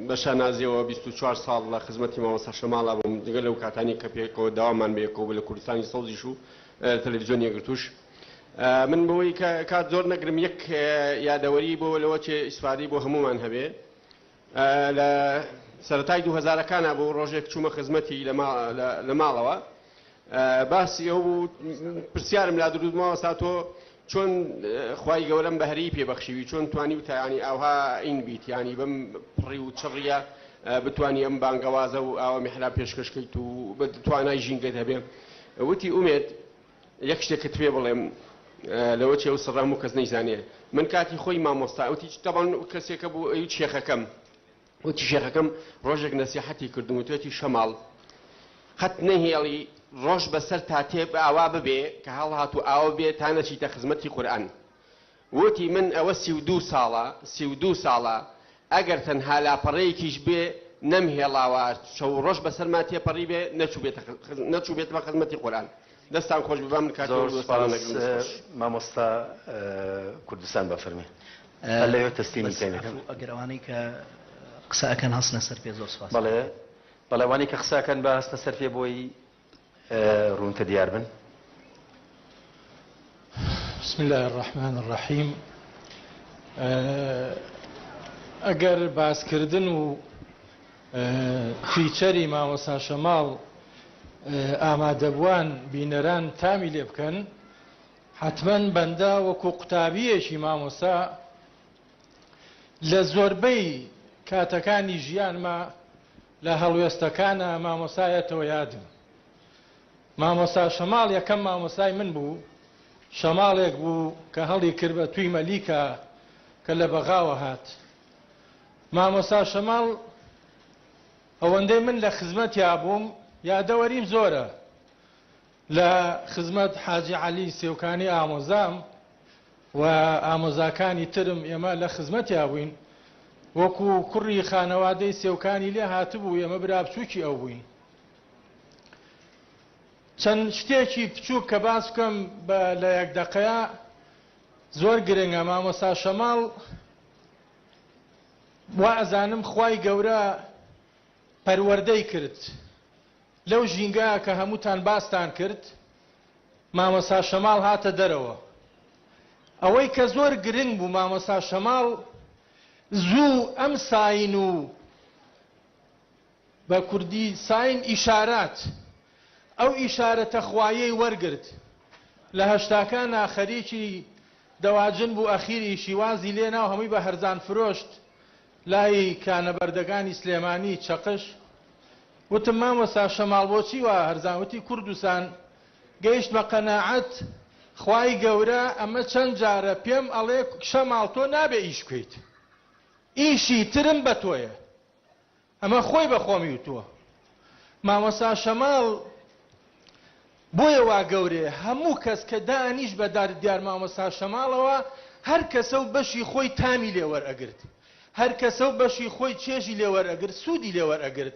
بە شانازیەوە 24 ساڵ لە خزمەتی مامۆستا شەماڵا بووم جگە لەو کاتانی کە پێکەوە داوامان بەیەکەوە بوو لە کوردستانی سەوزیش و تەلەڤیزیۆنی یەکگرتووش من بۆی کە کات زۆر نەگرم یەک یادەوەری بۆ لەوە چێ ئیسفادەی بۆ هەموومان هەبێ لە سەرەتای دوو هەزارەکانا بوو ڕۆژێک چوومە خزمەتی لە ماڵەوە باسی ئەو بوو پرسیارم لا دروست مامۆستا تۆ چۆن خوای گەورەم بەهرەی پێ بەخشیوی چۆن توانیوتە ینی ئاوها ئین بیت ینی بەم پڕی و چڕیە بتانی ئەم بانگەوازە و ئاوا میحراب پێشکەشکەیت و بە توانای ژینگەت هەبێ وتی ئومێد یەک شتێکت پێ بڵێم. لەوە چێ ئەو سڕە هەموو کەس نەیزانێ من کاتی خۆی مامۆستا وتی تەبعەن کەسێکە بوو ئەی شێخەکەم وتی شێخەکەم ڕۆژێک نەسیحەتی کردم وتوێتی شەماڵ قەت نەهێڵی ڕۆژ بەسەر تا تێ ئاوا ببێ کە هەڵهات و ئاوە بێ تا نەچیتە خزمەتی قورئان وتی من ئەوە 32 ساڵە 32 ساڵە ئەگەر تەنها لاپەڕەیەکیش بێ نەمهێڵاوە شەو ڕۆژ بەسەرما تێپەڕی بێ نەچووبێتمە خزمەتی قورئان دەستان خۆش بێ با من کاتی زۆر ئەو سوپاس دۆستانە نەگرم دەست خۆش. مامۆستا کوردستان بەفەرمی هەر لەوێ تەسلیمی بەس کەین. عەفو ئەگەر ئەوانەی کە قسە ئەکەن هەستنە سەر پێ زۆر سوپاس. بەڵێ بەڵێ ئەوانەی کە قسە ئەکەن با هەستنە سەر پێ بۆی ڕوونتر دیار بن. بسم اللە الرحمن الرحیم ئەگەر باسکردن و فیچەری مامۆستا شەماڵ ئامادەبووان بینەران تامی لێ بکەن حتمما بەندە وەکو قوتابیەکی مامۆستا لە زۆربەی کاتەکانی ژیانما لە هەڵوێستەکانە مامۆسایەتەوە یادم مامۆستا شەماڵ یەکەم مامۆستای من بوو، شەماڵێک بوو کە هەڵی کرد بە تووی مەلیکا کە لە بەغاوە هات. مامۆستا شەماڵ ئەوەندەی من لە خزمەتیا بووم یادەوەریم زۆرە. لە خزمەت حاجی عەلی سێوکانی ئامۆزام و ئامۆزاکانی ترم ئێمە لە خزمەتیا بووین. وەکو کوڕی خانەوادەی سێوکانی لێ هاتبوو ئێمە برا بچووکی ئەو بووین. چەند شتێکی بچووک کە باس بکەم بە لە یەک دەقەیە زۆر گرنگە مامۆستا شەماڵ وا ئەزانم خوای گەورە پەروەردەی کرد لەو ژینگە کە هەمووتان باستان کرد مامۆستا شەماڵ هاتە دەرەوە ئەوەی کە زۆر گرنگ بوو مامۆستا شەماڵ زوو ئەم ساین و بە کوردی ساین ئیشارات ئەو ئیشارەتە خوایەی وەرگرت لە هەشتاکانا خەریکی دەواجن بوو ئەخیر ئیشی وازی لێناو هەمووی بە هەرزان فرۆشت لای کانەبەردەکانی سلێمانی چەقش وتم مامۆستا شەماڵ بۆچی وا هەرزان وتی کوردستان گەیشتمە قەناعەت خوای گەورە ئەمە چەند جارە پێم ئەڵێ شەماڵ تۆ نابێ ئیش بکەیت ئیشی ترم بە تۆیە ئەمە خۆی بە خۆمی وتووە. مامۆستا شەماڵ بۆیە وا گەورەیە هەموو کەس کە دانیشت بە دار دیار مامۆستا شەماڵەوە هەر کەسە و بەشی خۆی تامی لێ وەرئەگرت هەر کەسە و بەشی خۆی چێژی لێ وەرئەگرت سوودی لێ وەرئەگرت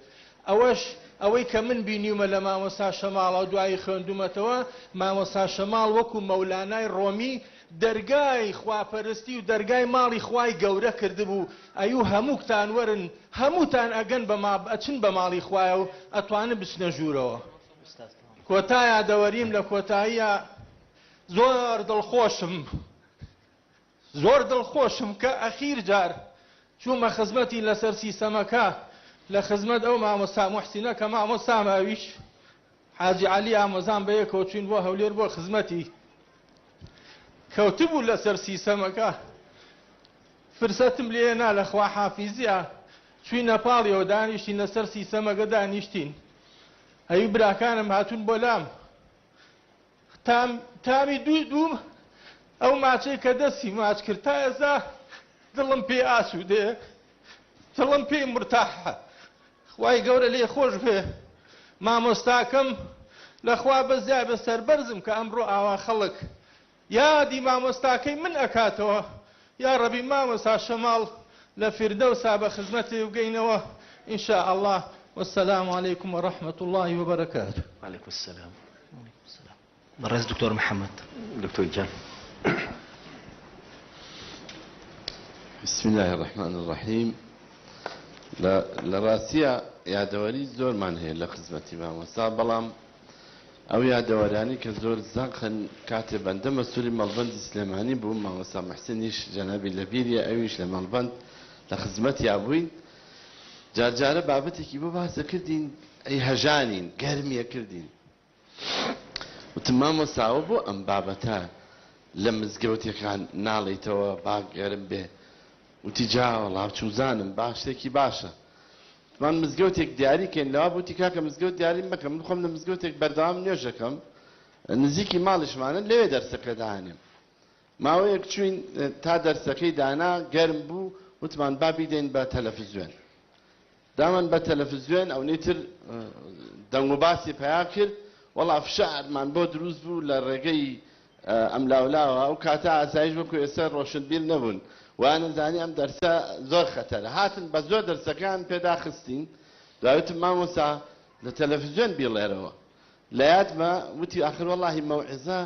ئەوەش ئەوەی کە من بینیومە لە مامۆستا شەماڵەوە دوایی خوێندومەتەوە مامۆستا شەماڵ وەکو مەولانای ڕۆمی دەرگای خواپەرستی و دەرگای ماڵی خوای گەورە کردبوو ئەیوو هەمووکتان وەرن هەمووتان ئەگەن بە ما ئەچن بە ماڵی خوایە و ئەتوانن بچنە ژوورەوە کۆتا یادەوەریم لە کۆتاییا زۆر دڵخۆشم زۆر دڵخۆشم کە ئەخیر جار چوومە خزمەتی لەسەر سیسەمەکە لە خزمەت ئەو مامۆستا موحسینە کە مامۆستام ئەویش حاجی عەلی ئامۆزام بەیەکەوە چووین بۆ هەولێر بۆ خزمەتی کەوتبوو لەسەر سیسەمەکە فرسەتم لێ نا لە خواحافیزیا چوینە پاڵیەوە دانیشتین لەسەر سیسەمەکە دانیشتین ئەوی براکانم هاتوون بۆ لام تام تامی دوو دووم ئەو ماچەی کە دەستی ماچ کرد تا ئێستا دڵم پێ ئاسوودێ دڵم پێی مرتاحە خوای گەورە لێی خۆش بێ مامۆستاکەم لەخوا بەزیابێ سەربەرزم کە ئەمڕۆ ئاوا خەڵک یادی مامۆستاکەی من ئەکاتەوە یاڕەبی مامۆستا شەماڵ لە فیردەوسا بە خزمەتی بگەینەوە ان شاء اللە والسلام علیکم ورحمة اللە وبرکاته. وعلیکم السلام. بەڕێز دکتۆر محمد. دکتۆر گیان. بسم اللە الرحمن الرحیم لە ڕاستیا یادەوەری زۆرمان هەیە لە خزمەتی مامۆستا بەڵام ئەو یادەوەرانی کە زۆر زەقن کاتێ بەندە مەسولی مەڵبەندی سلێمانی بووم مامۆستا محسنیش جەنابی لەبیریە ئەویش لە مەڵبەند لە خزمەتیا بووین جارجارە بابەتێکی بۆ باس دەکردین ئەی هەژانین گەرمیە کردین وتم مامۆستا ئەوە بۆ ئەم بابەتە لە مزگەوتەکان ناڵێیتەوە با گەرم بێ وتی جا وەڵا چوزانم با شتێکی باشە وتمان مزگەوتێک دیاری کەین لەوا بوتی کاکە مزگەوت دیاری مەکە من خۆم لە مزگەوتێک بەردەوام نوێژەکەم نزیکی ماڵیشمانە لەوێ دەرسەکە دانێم. ماوەیەک چووین تا دەرسەکەی دانا گەرم بوو وتمان با بیدەین بە تەلەفزیۆن. دامان بە تەلەفزیۆن ئەونەی تر دەنگ و باسی پەیا کرد وەڵا فشارمان بۆ دروست بوو لە ڕێگەی ئەملاولاوە ئەو کاتە ئاسایش وەکو ئێستا ڕۆشنبیر نەبوون وایانەزانی ئەم دەرسە زۆر خەتەرە هاتن بە زۆر دەرسەکەیان پێدا خستین دوای وتم مامۆستا لە تەلەفزیۆن بیڵێرەوە لە یادمە وتی ئاخر وەڵاهی مەوعیزە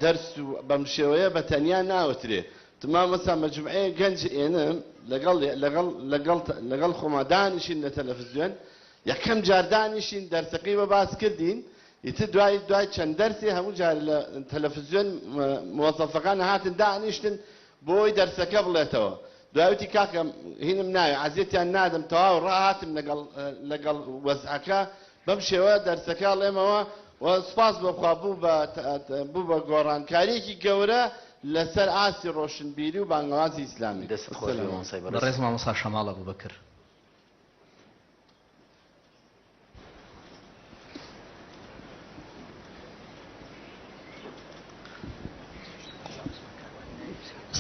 دەرس و بەم شێوەیە بە تەنیا ناوترێ وتم مامۆستا مەجموعەیەک گەنج ئێنم لەگەڵ لەگەڵ لەگەڵ لەگەڵ خۆما دانیشین لە تەلەفزیۆن یەکەم جار دانیشین دەرسەکەی بە باس کردین ئیتر دوای دوای چەند دەرسێ هەموو جار لە تەلەفزیۆن موەزەفەکان هاتن دانیشتن بۆی دەرسەکە بڵێتەوە دوای وتی کاکە هینم ناوێ عەزێتیان نادەم تەواو ڕاهاتم لەگەڵ لەگەڵ وەزعەکە بەم شێوە دەرسەکە ئەڵێمەوە و سوپاس بۆ خوا بوو بە بوو بە گۆڕانکاریەکی گەورە لەسەر ئاستی ڕۆشنبیری و بانگەوازی ئیسلامی. دەستت خۆش بێ مامۆستای بەڕێز. بەڕێز مامۆستا شەماڵ ئەبوبەکر.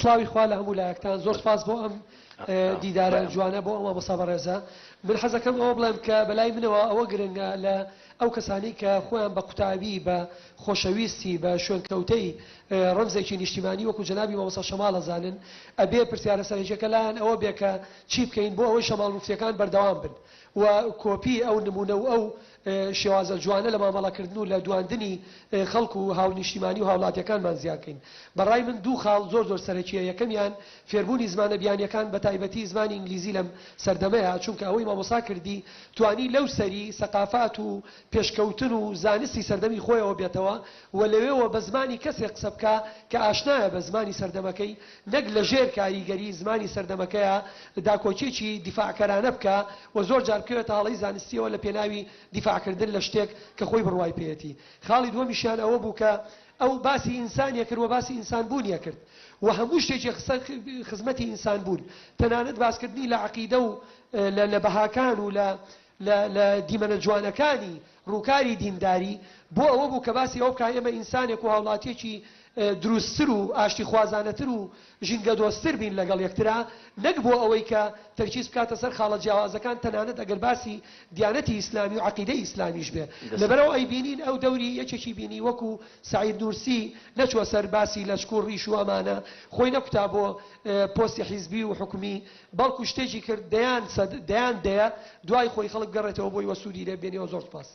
سڵاوی خوا لە هەموو لایەکتان زۆر سپاس بۆ ئەم دیدارە جوانە بۆ ئەو مامۆستا بەڕێزە من حەزەکەم ئەوە بڵێم کە بەلای منەوە ئەوە گرنگە لە ئەو کەسانی کە خۆیان بە قوتابی بە خۆشەویستی بە شوێنکەوتەی ڕەمزێکی نیشتیمانی وەکو جەنابی مامۆستا شەماڵ ئەزانن ئەبێ پرسیارە سەرەکیەکە لایان ئەوە بێ کە چی بکەین بۆ ئەوەی شەماڵ موفتیەکان بەردەوام بن و کۆپی ئەو نمونە و ئەو شێوازە جوانە لە مامەڵەکردن و لە دواندنی خەڵک و هاونیشتیمانی و هاوڵاتیەکانمان زیاد کەین. بەڕای من دوو خاڵ زۆر زۆر سەرەکیە یەکەمیان فێربوونی زمانە بیانیەکان بەتایبەتی زمانی ئینگلیزی لەم سەردەمەیا چونکە ئەوەی مامۆستا کردی توانی لەو سەری سەقافات و پێشکەوتن و زانستی سەردەمی خۆیەوە بێتەوە و لەوێوە بە زمانی کەسێک قسە بکا کە ئاشنایە بە زمانی سەردەمەکەی نەک لە ژێر کاریگەری زمانی سەردەمەکەیا داکۆکیەکی دیفاعکەرانە بکا و زۆر جار بکەوێتە هەڵەی زانستیەوە لە پێناوی دیفاعکردن لە شتێک کە خۆی بڕوای پێیەتی. خاڵی دووەمیشیان ئەوە بوو کە ئەو باسی ئینسانی ئەکرد و باسی ئینسان بوونی ئەکرد و هەموو شتێکی خستە خزمەتی ئینسان بوون تەنانەت باسکردنی لە عەقیدە و لە لە بەهاکان و لە لە لە دیمەنە جوانەکانی ڕووکاری دینداری بۆ ئەوە بوو کە باسی ئەوە بکا ئێمە ئینسانێک و هاوڵاتیەکی دروستتر و ئاشتیخوازانەتر و ژینگەدۆستتر بین لەگەڵ یەکترا، نەک بۆ ئەوەی کە تەرکیز بکاتە سەر خاڵە جیاوازەکان تەنانەت ئەگەر باسی دیانەتی ئیسلامی و عەقیدەی ئیسلامیش بێ. لەبەرئەوە ئەیبینین ئەو دەوری یەکێکی بینی وەکو سەعید نورسی نەچووە سەر باسی لەچک و ڕیش و ئەمانە، خۆی نەکوتا بۆ پۆستی حیزبی و حکومی، بەڵکو شتێکی کرد دەیان سەد دەیان دەیە دوای خۆی خەڵک بگەڕێتەوە بۆی و سوودی لێ ببینێ و زۆر سوپاس.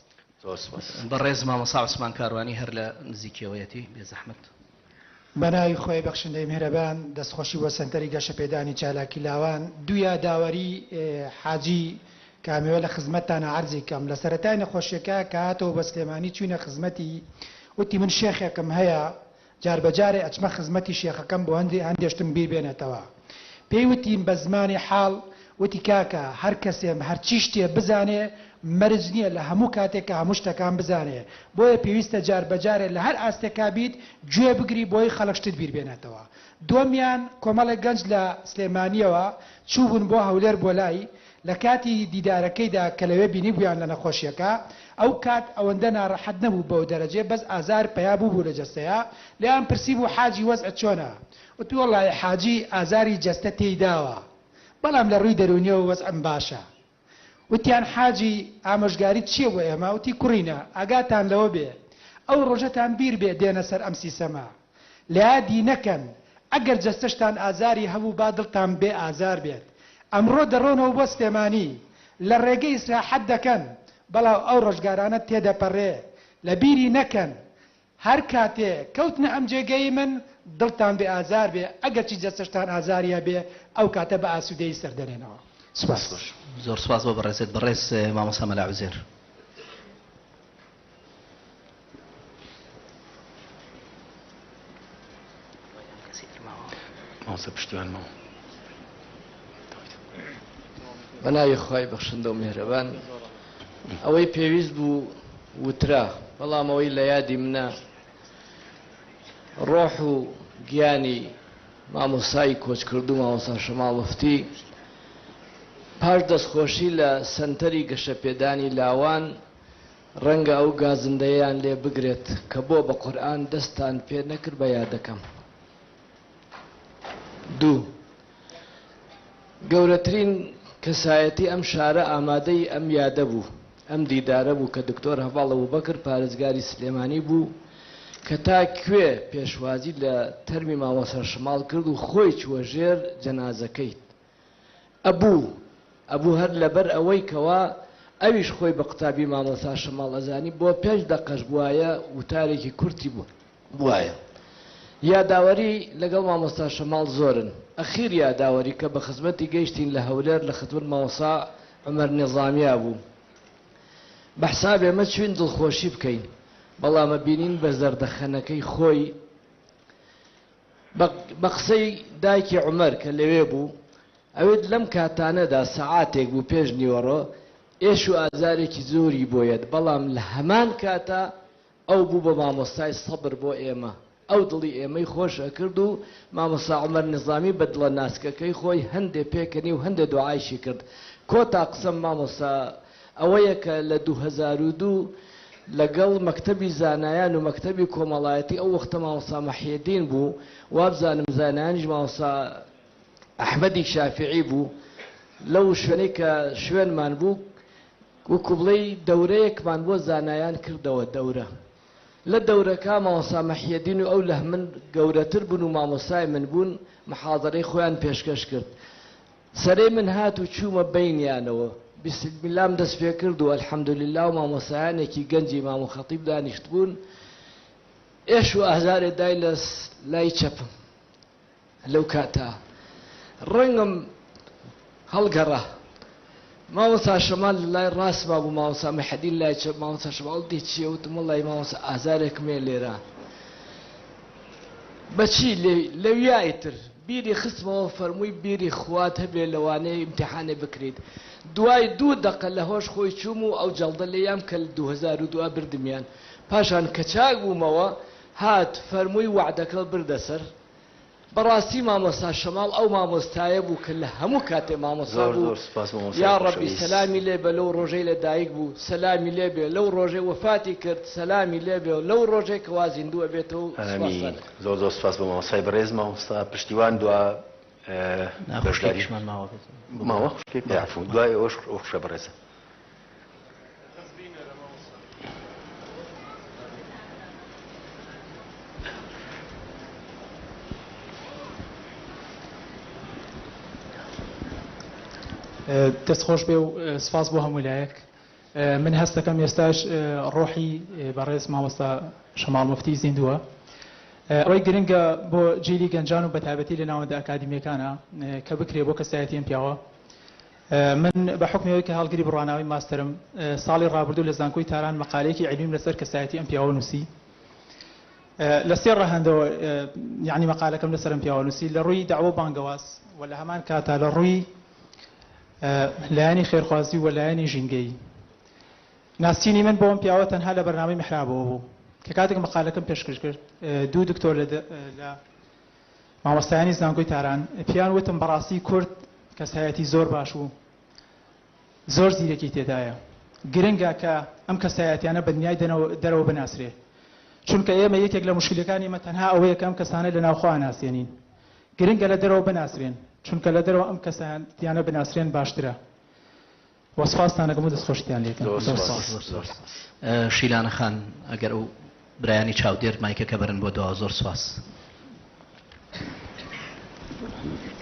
زۆر سوپاس. بەڕێز مامۆستا عوسمان کاروانی هەر لە نزیکیەوەیەتی بێزەحمەت. بەناوی خوای بەخشندەی میهرەبان دەستخۆشی بۆ سەنتەری گەشەپێدانی چالاکی لاوان دوو یاداوەری حاجی کە ئەمەوێ لە خزمەتتانا عەرزی کەم لە سەرەتای نەخۆشیەکە کە هاتەوە بە سلێمانی چوینە خزمەتی وتی من شێخێکم هەیە جار بە جارێ ئەچمە خزمەتی شێخەکەم بۆ هەندێ هەندێ شتم بیر بێنێتەوە. پێی وتیم بە زمانی حاڵ وتی کاکە هەر کەسێ هەرچی شتێ بزانێ مەرج نیە لە هەموو کاتێکا هەموو شتەکان بزانێ بۆیە پێویستە جار بە جارێ لە هەر ئاستێکا بیت گوێ بگری بۆی خەڵک شتت بیر بێنێتەوە. دووەمیان کۆمەڵێک گەنج لە سلێمانیەوە چووبوون بۆ هەولێر بۆ لای لە کاتی دیدارەکەیدا کە لەوێ بینیبوویان لە نەخۆشیەکە، ئەو کات ئەوەندە ناڕەحەت نەبوو بەو دەرەجەیە بەس ئازار پەیا بووبوو لە جەستەیا، لێیان پرسیبوو حاجی وەزعت چۆنە؟ وتی وەڵاهی حاجی ئازاری جەستە تێی داوە بەڵام لە ڕووی دەروونیەوە وەزعم باشە. وتیان حاجی ئامۆژگاریت چیە بۆ ئێمە؟ وتی کوڕینە ئاگاتان لەوە بێ ئەو ڕۆژەتان بیر بێ دێنە سەر ئەم سیسەمە لەیادی نەکەن ئەگەر جەستەشتان ئازاری هەبوو با دڵتان بێ ئازار بێت ئەمڕۆ دەڕۆنەوە بۆ سلێمانی لە ڕێگە ئیسراحەت دەکەن بەڵام ئەو ڕۆژگارانە تێدەپەڕێ لەبیری نەکەن هەر کاتێ کەوتنە ئەم جێگەی من دڵتان بێ ئازار بێ ئەگەرچی جەستەشتان ئازاری هەبێ ئەو کاتە بە ئاسوودەیی سەردەنێنەوە سوپاس. زۆر سوپاس بۆ بەڕێزت بەڕێز مامۆستا مەلا عوزێر. مامۆستا پشتیوان ماوە. بەناوی خوای بەخشندە و میهرەبان ئەوەی پێویست بوو وترا بەڵام ئەوەی لە یادی منە ڕۆح و گیانی مامۆستای کۆچکردوو مامۆستا شەماڵ موفتی پاش دەستخۆشی لە سەنتەری گەشەپێدانی لاوان ڕەنگە ئەو گازندەیەیان لێ بگرێت کە بۆ بە قورئان دەستتان پێ نەکرد بە یادەکەم. دوو، گەورەترین کەسایەتی ئەم شارە ئامادەی ئەم یادە بوو، ئەم دیدارە بوو کە دکتۆر هەڤاڵ ئەبوبەکر پارێزگاری سلێمانی بوو کە تا کوێ پێشوازی لە تەرمی مامۆستا شماڵ کرد و خۆی چووە ژێر جەنازەکەی. ئەبوو ئەبوو هەر لەبەر ئەوەی کەوا ئەویش خۆی بە قوتابی مامۆستا شەماڵ ئەزانی بۆ پێنج دەقەش بوایە وتارێکی کورتی بوایە. یاداوەری لەگەڵ مامۆستا شەماڵ زۆرن. ئەخیر یاداوەری کە بە خزمەتی گەیشتین لە هەولێر لە خزمەت مامۆستا عومەر نیزامیا بوو. بە حساب ئێمە چوین دڵخۆشی بکەین بەڵام ئەبینین بە زەردەخەنەکەی خۆی بە قسەی دایکی عومەر کە لەوێ بوو، ئەوێت لەم کاتانەدا سەعاتێک بوو پێش نیوەڕۆ، ئێش و ئازارێکی زۆری بۆ یەت، بەڵام لە هەمان کاتا ئەو بوو بە مامۆستای سەبر بۆ ئێمە، ئەو دڵی ئێمەی خۆش ئەکرد و مامۆستا عومەر نیزامی بە دڵە ناسکەکەی خۆی هەندێ پێکەنی و هەندێ دوعایشی کرد. کۆتا قسەم مامۆستا ئەوەیە کە لە 2002 لەگەڵ مەکتەبی زانایان و مەکتەبی کۆمەڵایەتی ئەو وەختە مامۆستا مەحیەدین بوو وابزانم زانایانیش مامۆستا ئەحمەدی شافیعی بوو لەو شوێنەی کە شوێنمان بوو وەکو بڵێی دەورەیەکمان بۆ زانایان کردەوە دەورە لە دەورەکە مامۆستا مەحیەدین و ئەو لەهمن گەورەتر بوون و مامۆستای من بوون محازەرەی خۆیان پێشکەش کرد سەرەی من هات و چوومە بەینیانەوە، بیسمیلام دەست پێ کرد و الحمدللە و مامۆستایانێکی گەنجی مام و خەتیب دانیشتبوون، ئێش و ئازارێ دای لە لای چەپم، لەو کاتە ڕەنگم هەڵگەڕا، مامۆستا شەمال لە لای ڕاستما بوو، مامۆستا محەدین لای چەپ، مامۆستا شەماڵ وتی چییە؟ وتم وەڵڵاهی مامۆستا ئازارێکم هەیە لێرە. بەچی لەویا ئیتر بیری خستمەوە فەرمووی بیری خوات هەبێ لەوانەیە ئیمتیحانێ بکریت دوای دوو دەقە لە هۆش خۆی چووم و ئەو جەڵدە لێیام کە لە 2002 بردمیان پاشان کە چاک بوومەوە هات فەرمووی وەعدەکەت بردە سەر بەڕاستی مامۆستا شەماڵ ئەو مامۆستایە بوو کە لە هەموو کاتێ مامۆستا زۆر بوو زۆر سوپاس مامۆستای یا ڕەبی خۆشەویست. سەلامی لێ بێ لەو ڕۆژەی لە دایک بوو سەلامی لێ بێ لەو ڕۆژەی وەفاتی کرد سەلامی لێ بێ و لەو ڕۆژەی کەوا زیندوو ئەبێتەوە سوپاستان ئامین ئەکەم. زۆر زۆر سوپاس بۆ مامۆستای بەڕێز مامۆستا پشتیوان دوا نا بەشداری خوشکێکیشمان ماوە بێت. ماوە خوشکێک بەڵێ. عەفو دوای ئەوەش ئەو خوشکە بەڕێزە. دەست خۆش بێ و سپاس بۆ هەموو لایەک من هەستەکەم ئێستاش ڕۆحی بەڕێز مامۆستا شەماڵ مفتی زیندووە ئەوەی گرنگە بۆ جیلی گەنجان و بەتایبەتی لە ناوەندە ئەکادیمیەکانە کە بکرێ بۆ کەسایەتی ئەم پیاوە من بە حوکمی ئەوەی کە هەڵگری بڕوانامەی ماستەرم، ساڵی ڕابردوو لە زانکۆی تاران مەقالەیەکی عیلمیم لەسەر کەسایەتی ئەم پیاوە نووسی. لە سێ ڕەهەندەوە یەعنی مەقالەکەم لەسەر ئەم پیاوە نووسی، لە ڕووی دەعوە و بانگەواز و لە هەمان کاتا لە ڕووی لایەنی خێرخوازی و لایەنی ژینگەیی. ناسینی من بۆ ئەم پیاوە تەنها لە بەرنامەی میحرابەوە بوو کە کاتێک مەقالەکەم پێشکەش کرد دوو دکتۆر لە مامۆستایانی زانکۆی تاران پێیان وتم بەڕاستی کورد کەسایەتی زۆر باش و زۆر زیرەکی تێدایە گرنگە کە ئەم کەسایەتیانە بە دنیای دەرەوە بناسرێ چونکە ئێمە یەکێک لە مشکلەکانی ئێمە تەنها ئەوەیە کە ئەم کەسانە لە ناوخۆ ناسێنین گرنگە لە دەرەوە بناسرێن چونکە لە دەرەوە ئەم کەسایەتیانە بناسرێن باشترە وە سوپاستان ئەکەم و دەستخۆشیتان لێکەم. زۆر زۆر سوپاس. سوپاس. زۆر سوپاس. شیلانە خان ئەگەر ئەو برایانی چاودێر مایکەکە بەرن بۆ دواوە زۆر سوپاس.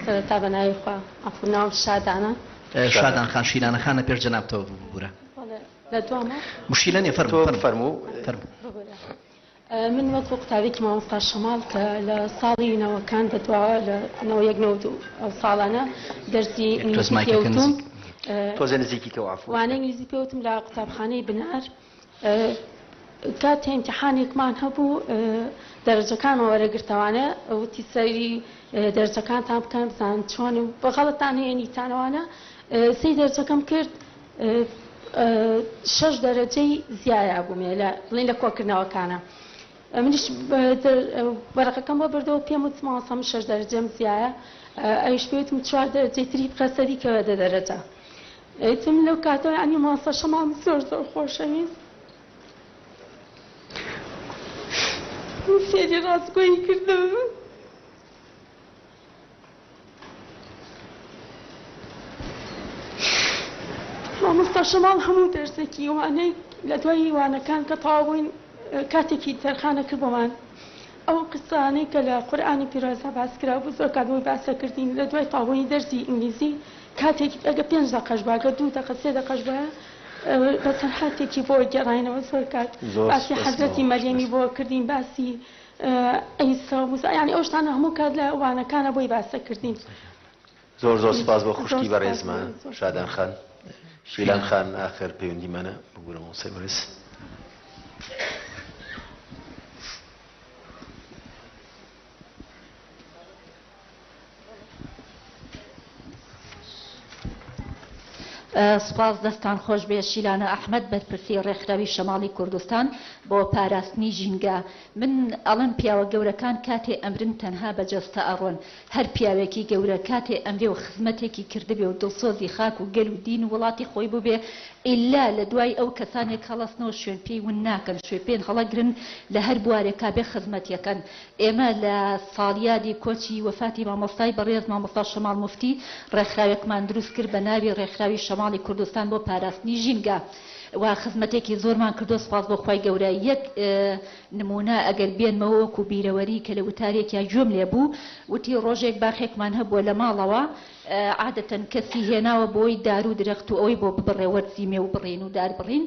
سەرەتا بە ناوی خوا عەفو ناوم شادانە. شادان خان شیلانە خان لە پێش جەنابتەوە بوو ببورە. بەڵێ لە دوامە. مشکیلە نیە فەرموو تۆ فەرموو فەرموو. فەرموو. ببورە من وەکو قوتابیکی مامۆستا شەماڵ کە لە ساڵی نەوەکان بە دواوە لە نەوە یەک نەوە دوو ئەو ساڵانە دەرسی یەک تۆز ئینگلیزی پێ مایکەکە وتوم نزیک. تۆزێ نزیکی کەوە عەفو. وانەی ئینگلیزی پێ وتم لە قوتابخانەی بنار کاتێ ئیمتیحانێکمان هەبوو دەرەجەکانمان وەرەگرتەوانە وتی سەیری دەرەجەکانتان بکەن بزانن چۆن و بە غەڵەتان هەیە نیتانەوانە سەیری دەرەجەکەم کرد شەش دەرەجەی زیایە بوومێ لە بڵێن لە کۆکردنەوەکانە منیش وەرەقەکەم بۆ بردەوە پێم وت مامۆستا من شەش دەرەجەم زیایە ئەویش پێی وتم چوار دەرەجەی تری بخە سەری کەوە دە دەرەجە ئیتم لەو کاتەوە یعنی مامۆستا شەماڵم زۆر زۆر خۆشەویست فێری ڕاستگۆیی کردم. شەماڵ هەموو دەرسێکی وانەی لە دوای وانەکان کە تەواو بووین کاتێکی تەرخانە کرد بۆمان ئەو قسانەی کە لە قورئانی پیرۆزدا باس کرابوو زۆر کات بۆی باس دەکردین لە دوای تەواوبوونی دەرسی ئینگلیزی کاتێکی ئەگەر پێنج دەقەش بوایە گەر دوو دەقە سێ دەقەش بوایە بەسەرهاتێکی بۆ گێڕاینەوە زۆر کات زۆر باسی سوپاس حەزرەتی مامۆستا. مەریەمی بۆ کردین باسی عیسا و موسا یانی ئەو شتانە هەموو کات لە وانەکانە بۆی باس دەکردین. زۆر زۆر سوپاس بۆ زۆر خوشکی سوپاس بەڕێزمان زۆر شادان خان شیلان خان ئاخر پەیوەندیمانە ببورە مامۆستای بەڕێز. سوپاس دەستان خۆش بێ شیلانە ئەحمەد بەرپرسی ڕێکخراوی شەماڵی کوردستان بۆ پاراستنی ژینگە من ئەڵێم پیاوە گەورەکان کاتێ ئەمرن تەنها بە جەستە ئەڕۆن هەر پیاوێکی گەورە کاتێ ئەمرێ و خزمەتێکی کردبێ و دڵسۆزی خاک و گەل و دین و وڵاتی خۆی بوبێ ئیلا لە دوای ئەو کەسانێک هەڵەسنەوە شوێن پێی ون ناکەن شوێ پێن هەڵەگرن لە هەر بوارێکا بێ خزمەتیەکەن ئێمە لە ساڵیادی کۆچی وەفاتی مامۆستای بەڕێز مامۆستا شەماڵ موفتی ڕێکخراوێکمان دروست کرد بە ناوی ڕێکخراوی شەماڵی کوردستان بۆ پاراستنی ژینگە و خزمەتێکی زۆرمان کردووە سوپاس بۆ خوای گەورە یەک نموونە ئەگەر بێنمەوە وەکو بیرەوەری کە لە وتارێکیا گوێم لێ بوو وتی ڕۆژێک باخێکمان هەبووە لە ماڵەوە عادەتەن کەسی هێناوە بۆی دار و درەخت و ئەوەی بۆ ببڕێ وەرزی مێو بڕین و دار بڕین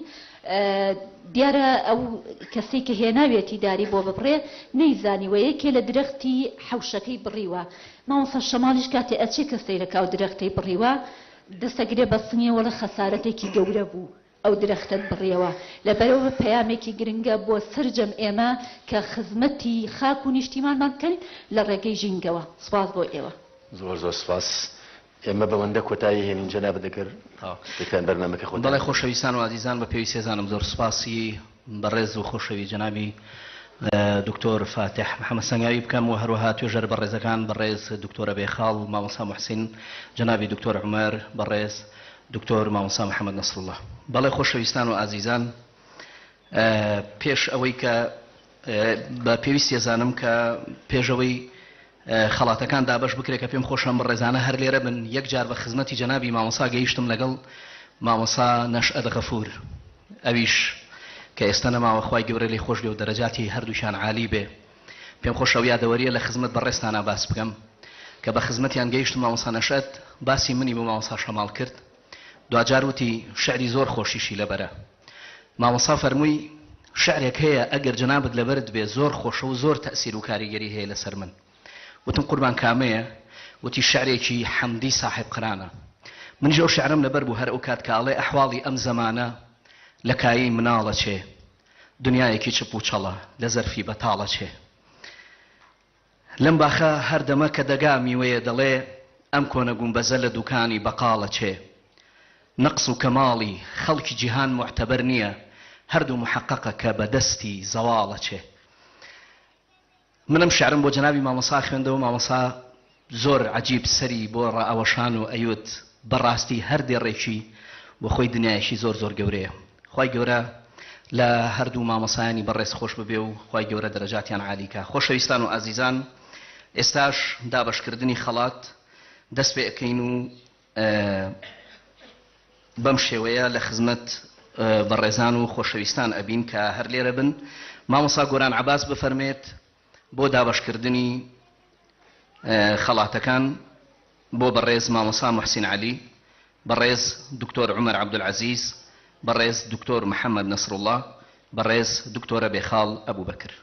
دیارە ئەو کەسەی کە هێناویەتی داری بۆ ببڕێ نەیزانیوە یەکێ لە درەختی حەوشەکەی بڕیوە مامۆستا شەماڵیش کاتێ ئەچێ کە سەیرەکا و درەختەی بڕیوە دەسەگرێ بە سنگێ وەڵە خەسارەتێکی گەورە بوو ئەو درەختەت بڕیەوە لەبەرئەوە پەیامێکی گرنگە بۆ سەرجەم ئێمە کە خزمەتی خاک و نیشتیمانمان بکەین لە ڕێگەی ژینگەوە سوپاس بۆ ئێوە. زۆر زۆر سوپاس. ئێمە بەوەندە کۆتایی هێنین جەنابت ئەگەر دەتوان بەرنامەکە خۆتان. بەڵێ خۆشەویستان و ئازیزان بە پێویست ئەزانم زۆر سوپاسی بەڕێز و خۆشەوی جەنابی دکتۆر فاتح محەمەد سەنگاوی بکەم و هەروەها توێژەرە بەڕێزەکان بەڕێز دکتۆرە بێخاڵ مامۆستا موحسین جەنابی دکتۆر عومەر بەڕێز دکتۆر مامۆستا محەمەد نەسروڵا بەڵێ خۆشەویستان و ئازیزان پێش ئەوەی کە بە پێویستی ئەزانم کە پێش ئەوەی خەڵاتەکان دابەش بکرێت کە پێم خۆشە ئەم بەڕێزانە هەر لێرە بن یەک جار بە خزمەتی جەنابی مامۆستا گەیشتم لەگەڵ مامۆستا نەشئەت غەفور ئەویش کە ئێستا نەماوە خوای گەورە لێی خۆش بێ و دەرەجاتی هەردووکیان عالی بێ پێم خۆشە ئەو یادەوەریە لە خزمەت بەڕێزتانا باس بکەم کە بە خزمەتیان گەیشتم مامۆستا نەشئەت باسی منی بۆ مامۆستا شەماڵ کرد دواجار وتی شعری زۆر خۆشیشی لەبەرە. مامۆستا فەرمووی، شعرێک هەیە ئەگەر جەنابت لەبەرت بێ زۆر خۆشە و زۆر تەئسیر و کاریگەری هەیە لەسەر من. وتم قوربان کامەیە؟ وتی شعرێکی حەمدی ساحێبقرانە. منیش ئەو شعرەم لەبەر بوو هەر ئەو کات کە ئەڵێ ئەحواڵی ئەم زەمانە لە کایەی مناڵە چێ، دنیایەکی چپ و چەڵە لە زەرفی بەتاڵە چێ. لەم باخە هەر دەمە کە دەگا میوەیە دەڵێ ئەم کۆنە گومبەزە لە دوکانی بەقاڵە چێ نەقس و کەماڵی خەڵکی جیهان موعتەبەر نیە هەردوو موحەقەقە کە بە دەستی زەواڵە چێ من ئەم شعرەم بۆ جەنابی مامۆسا خوێندەوە مامۆسا زۆر عەجیب سەری بۆ ڕائەوەشان و ئەیوت بەڕاستی هەر دێڕێکی بۆ خۆی دنیایەکی زۆر زۆر گەورەیە خوای گەورە لە هەردوو مامۆسایانی بەڕێز خۆش ببێ و خوای گەورە دەرەجاتیان عالی کا خۆشەویستان و ئازیزان ئێستاش دابەشکردنی خەڵات دەست پێ ئەکەین و بەم شێوەیە لە خزمەت بەڕێزان و خۆشەویستان ئەبین کە هەر لێرە بن مامۆسا گۆران عەباس بفەرمێت بۆ دابەشکردنی خەڵاتەکان بۆ بەڕێز مامۆسا موحسین عەلی، بەڕێز دکتۆر عومەر عەبدولعەزیز، بەڕێز دکتۆر محەمەد نەسروڵا، بەڕێز دکتۆرە بێخاڵ ئەبوبەکر.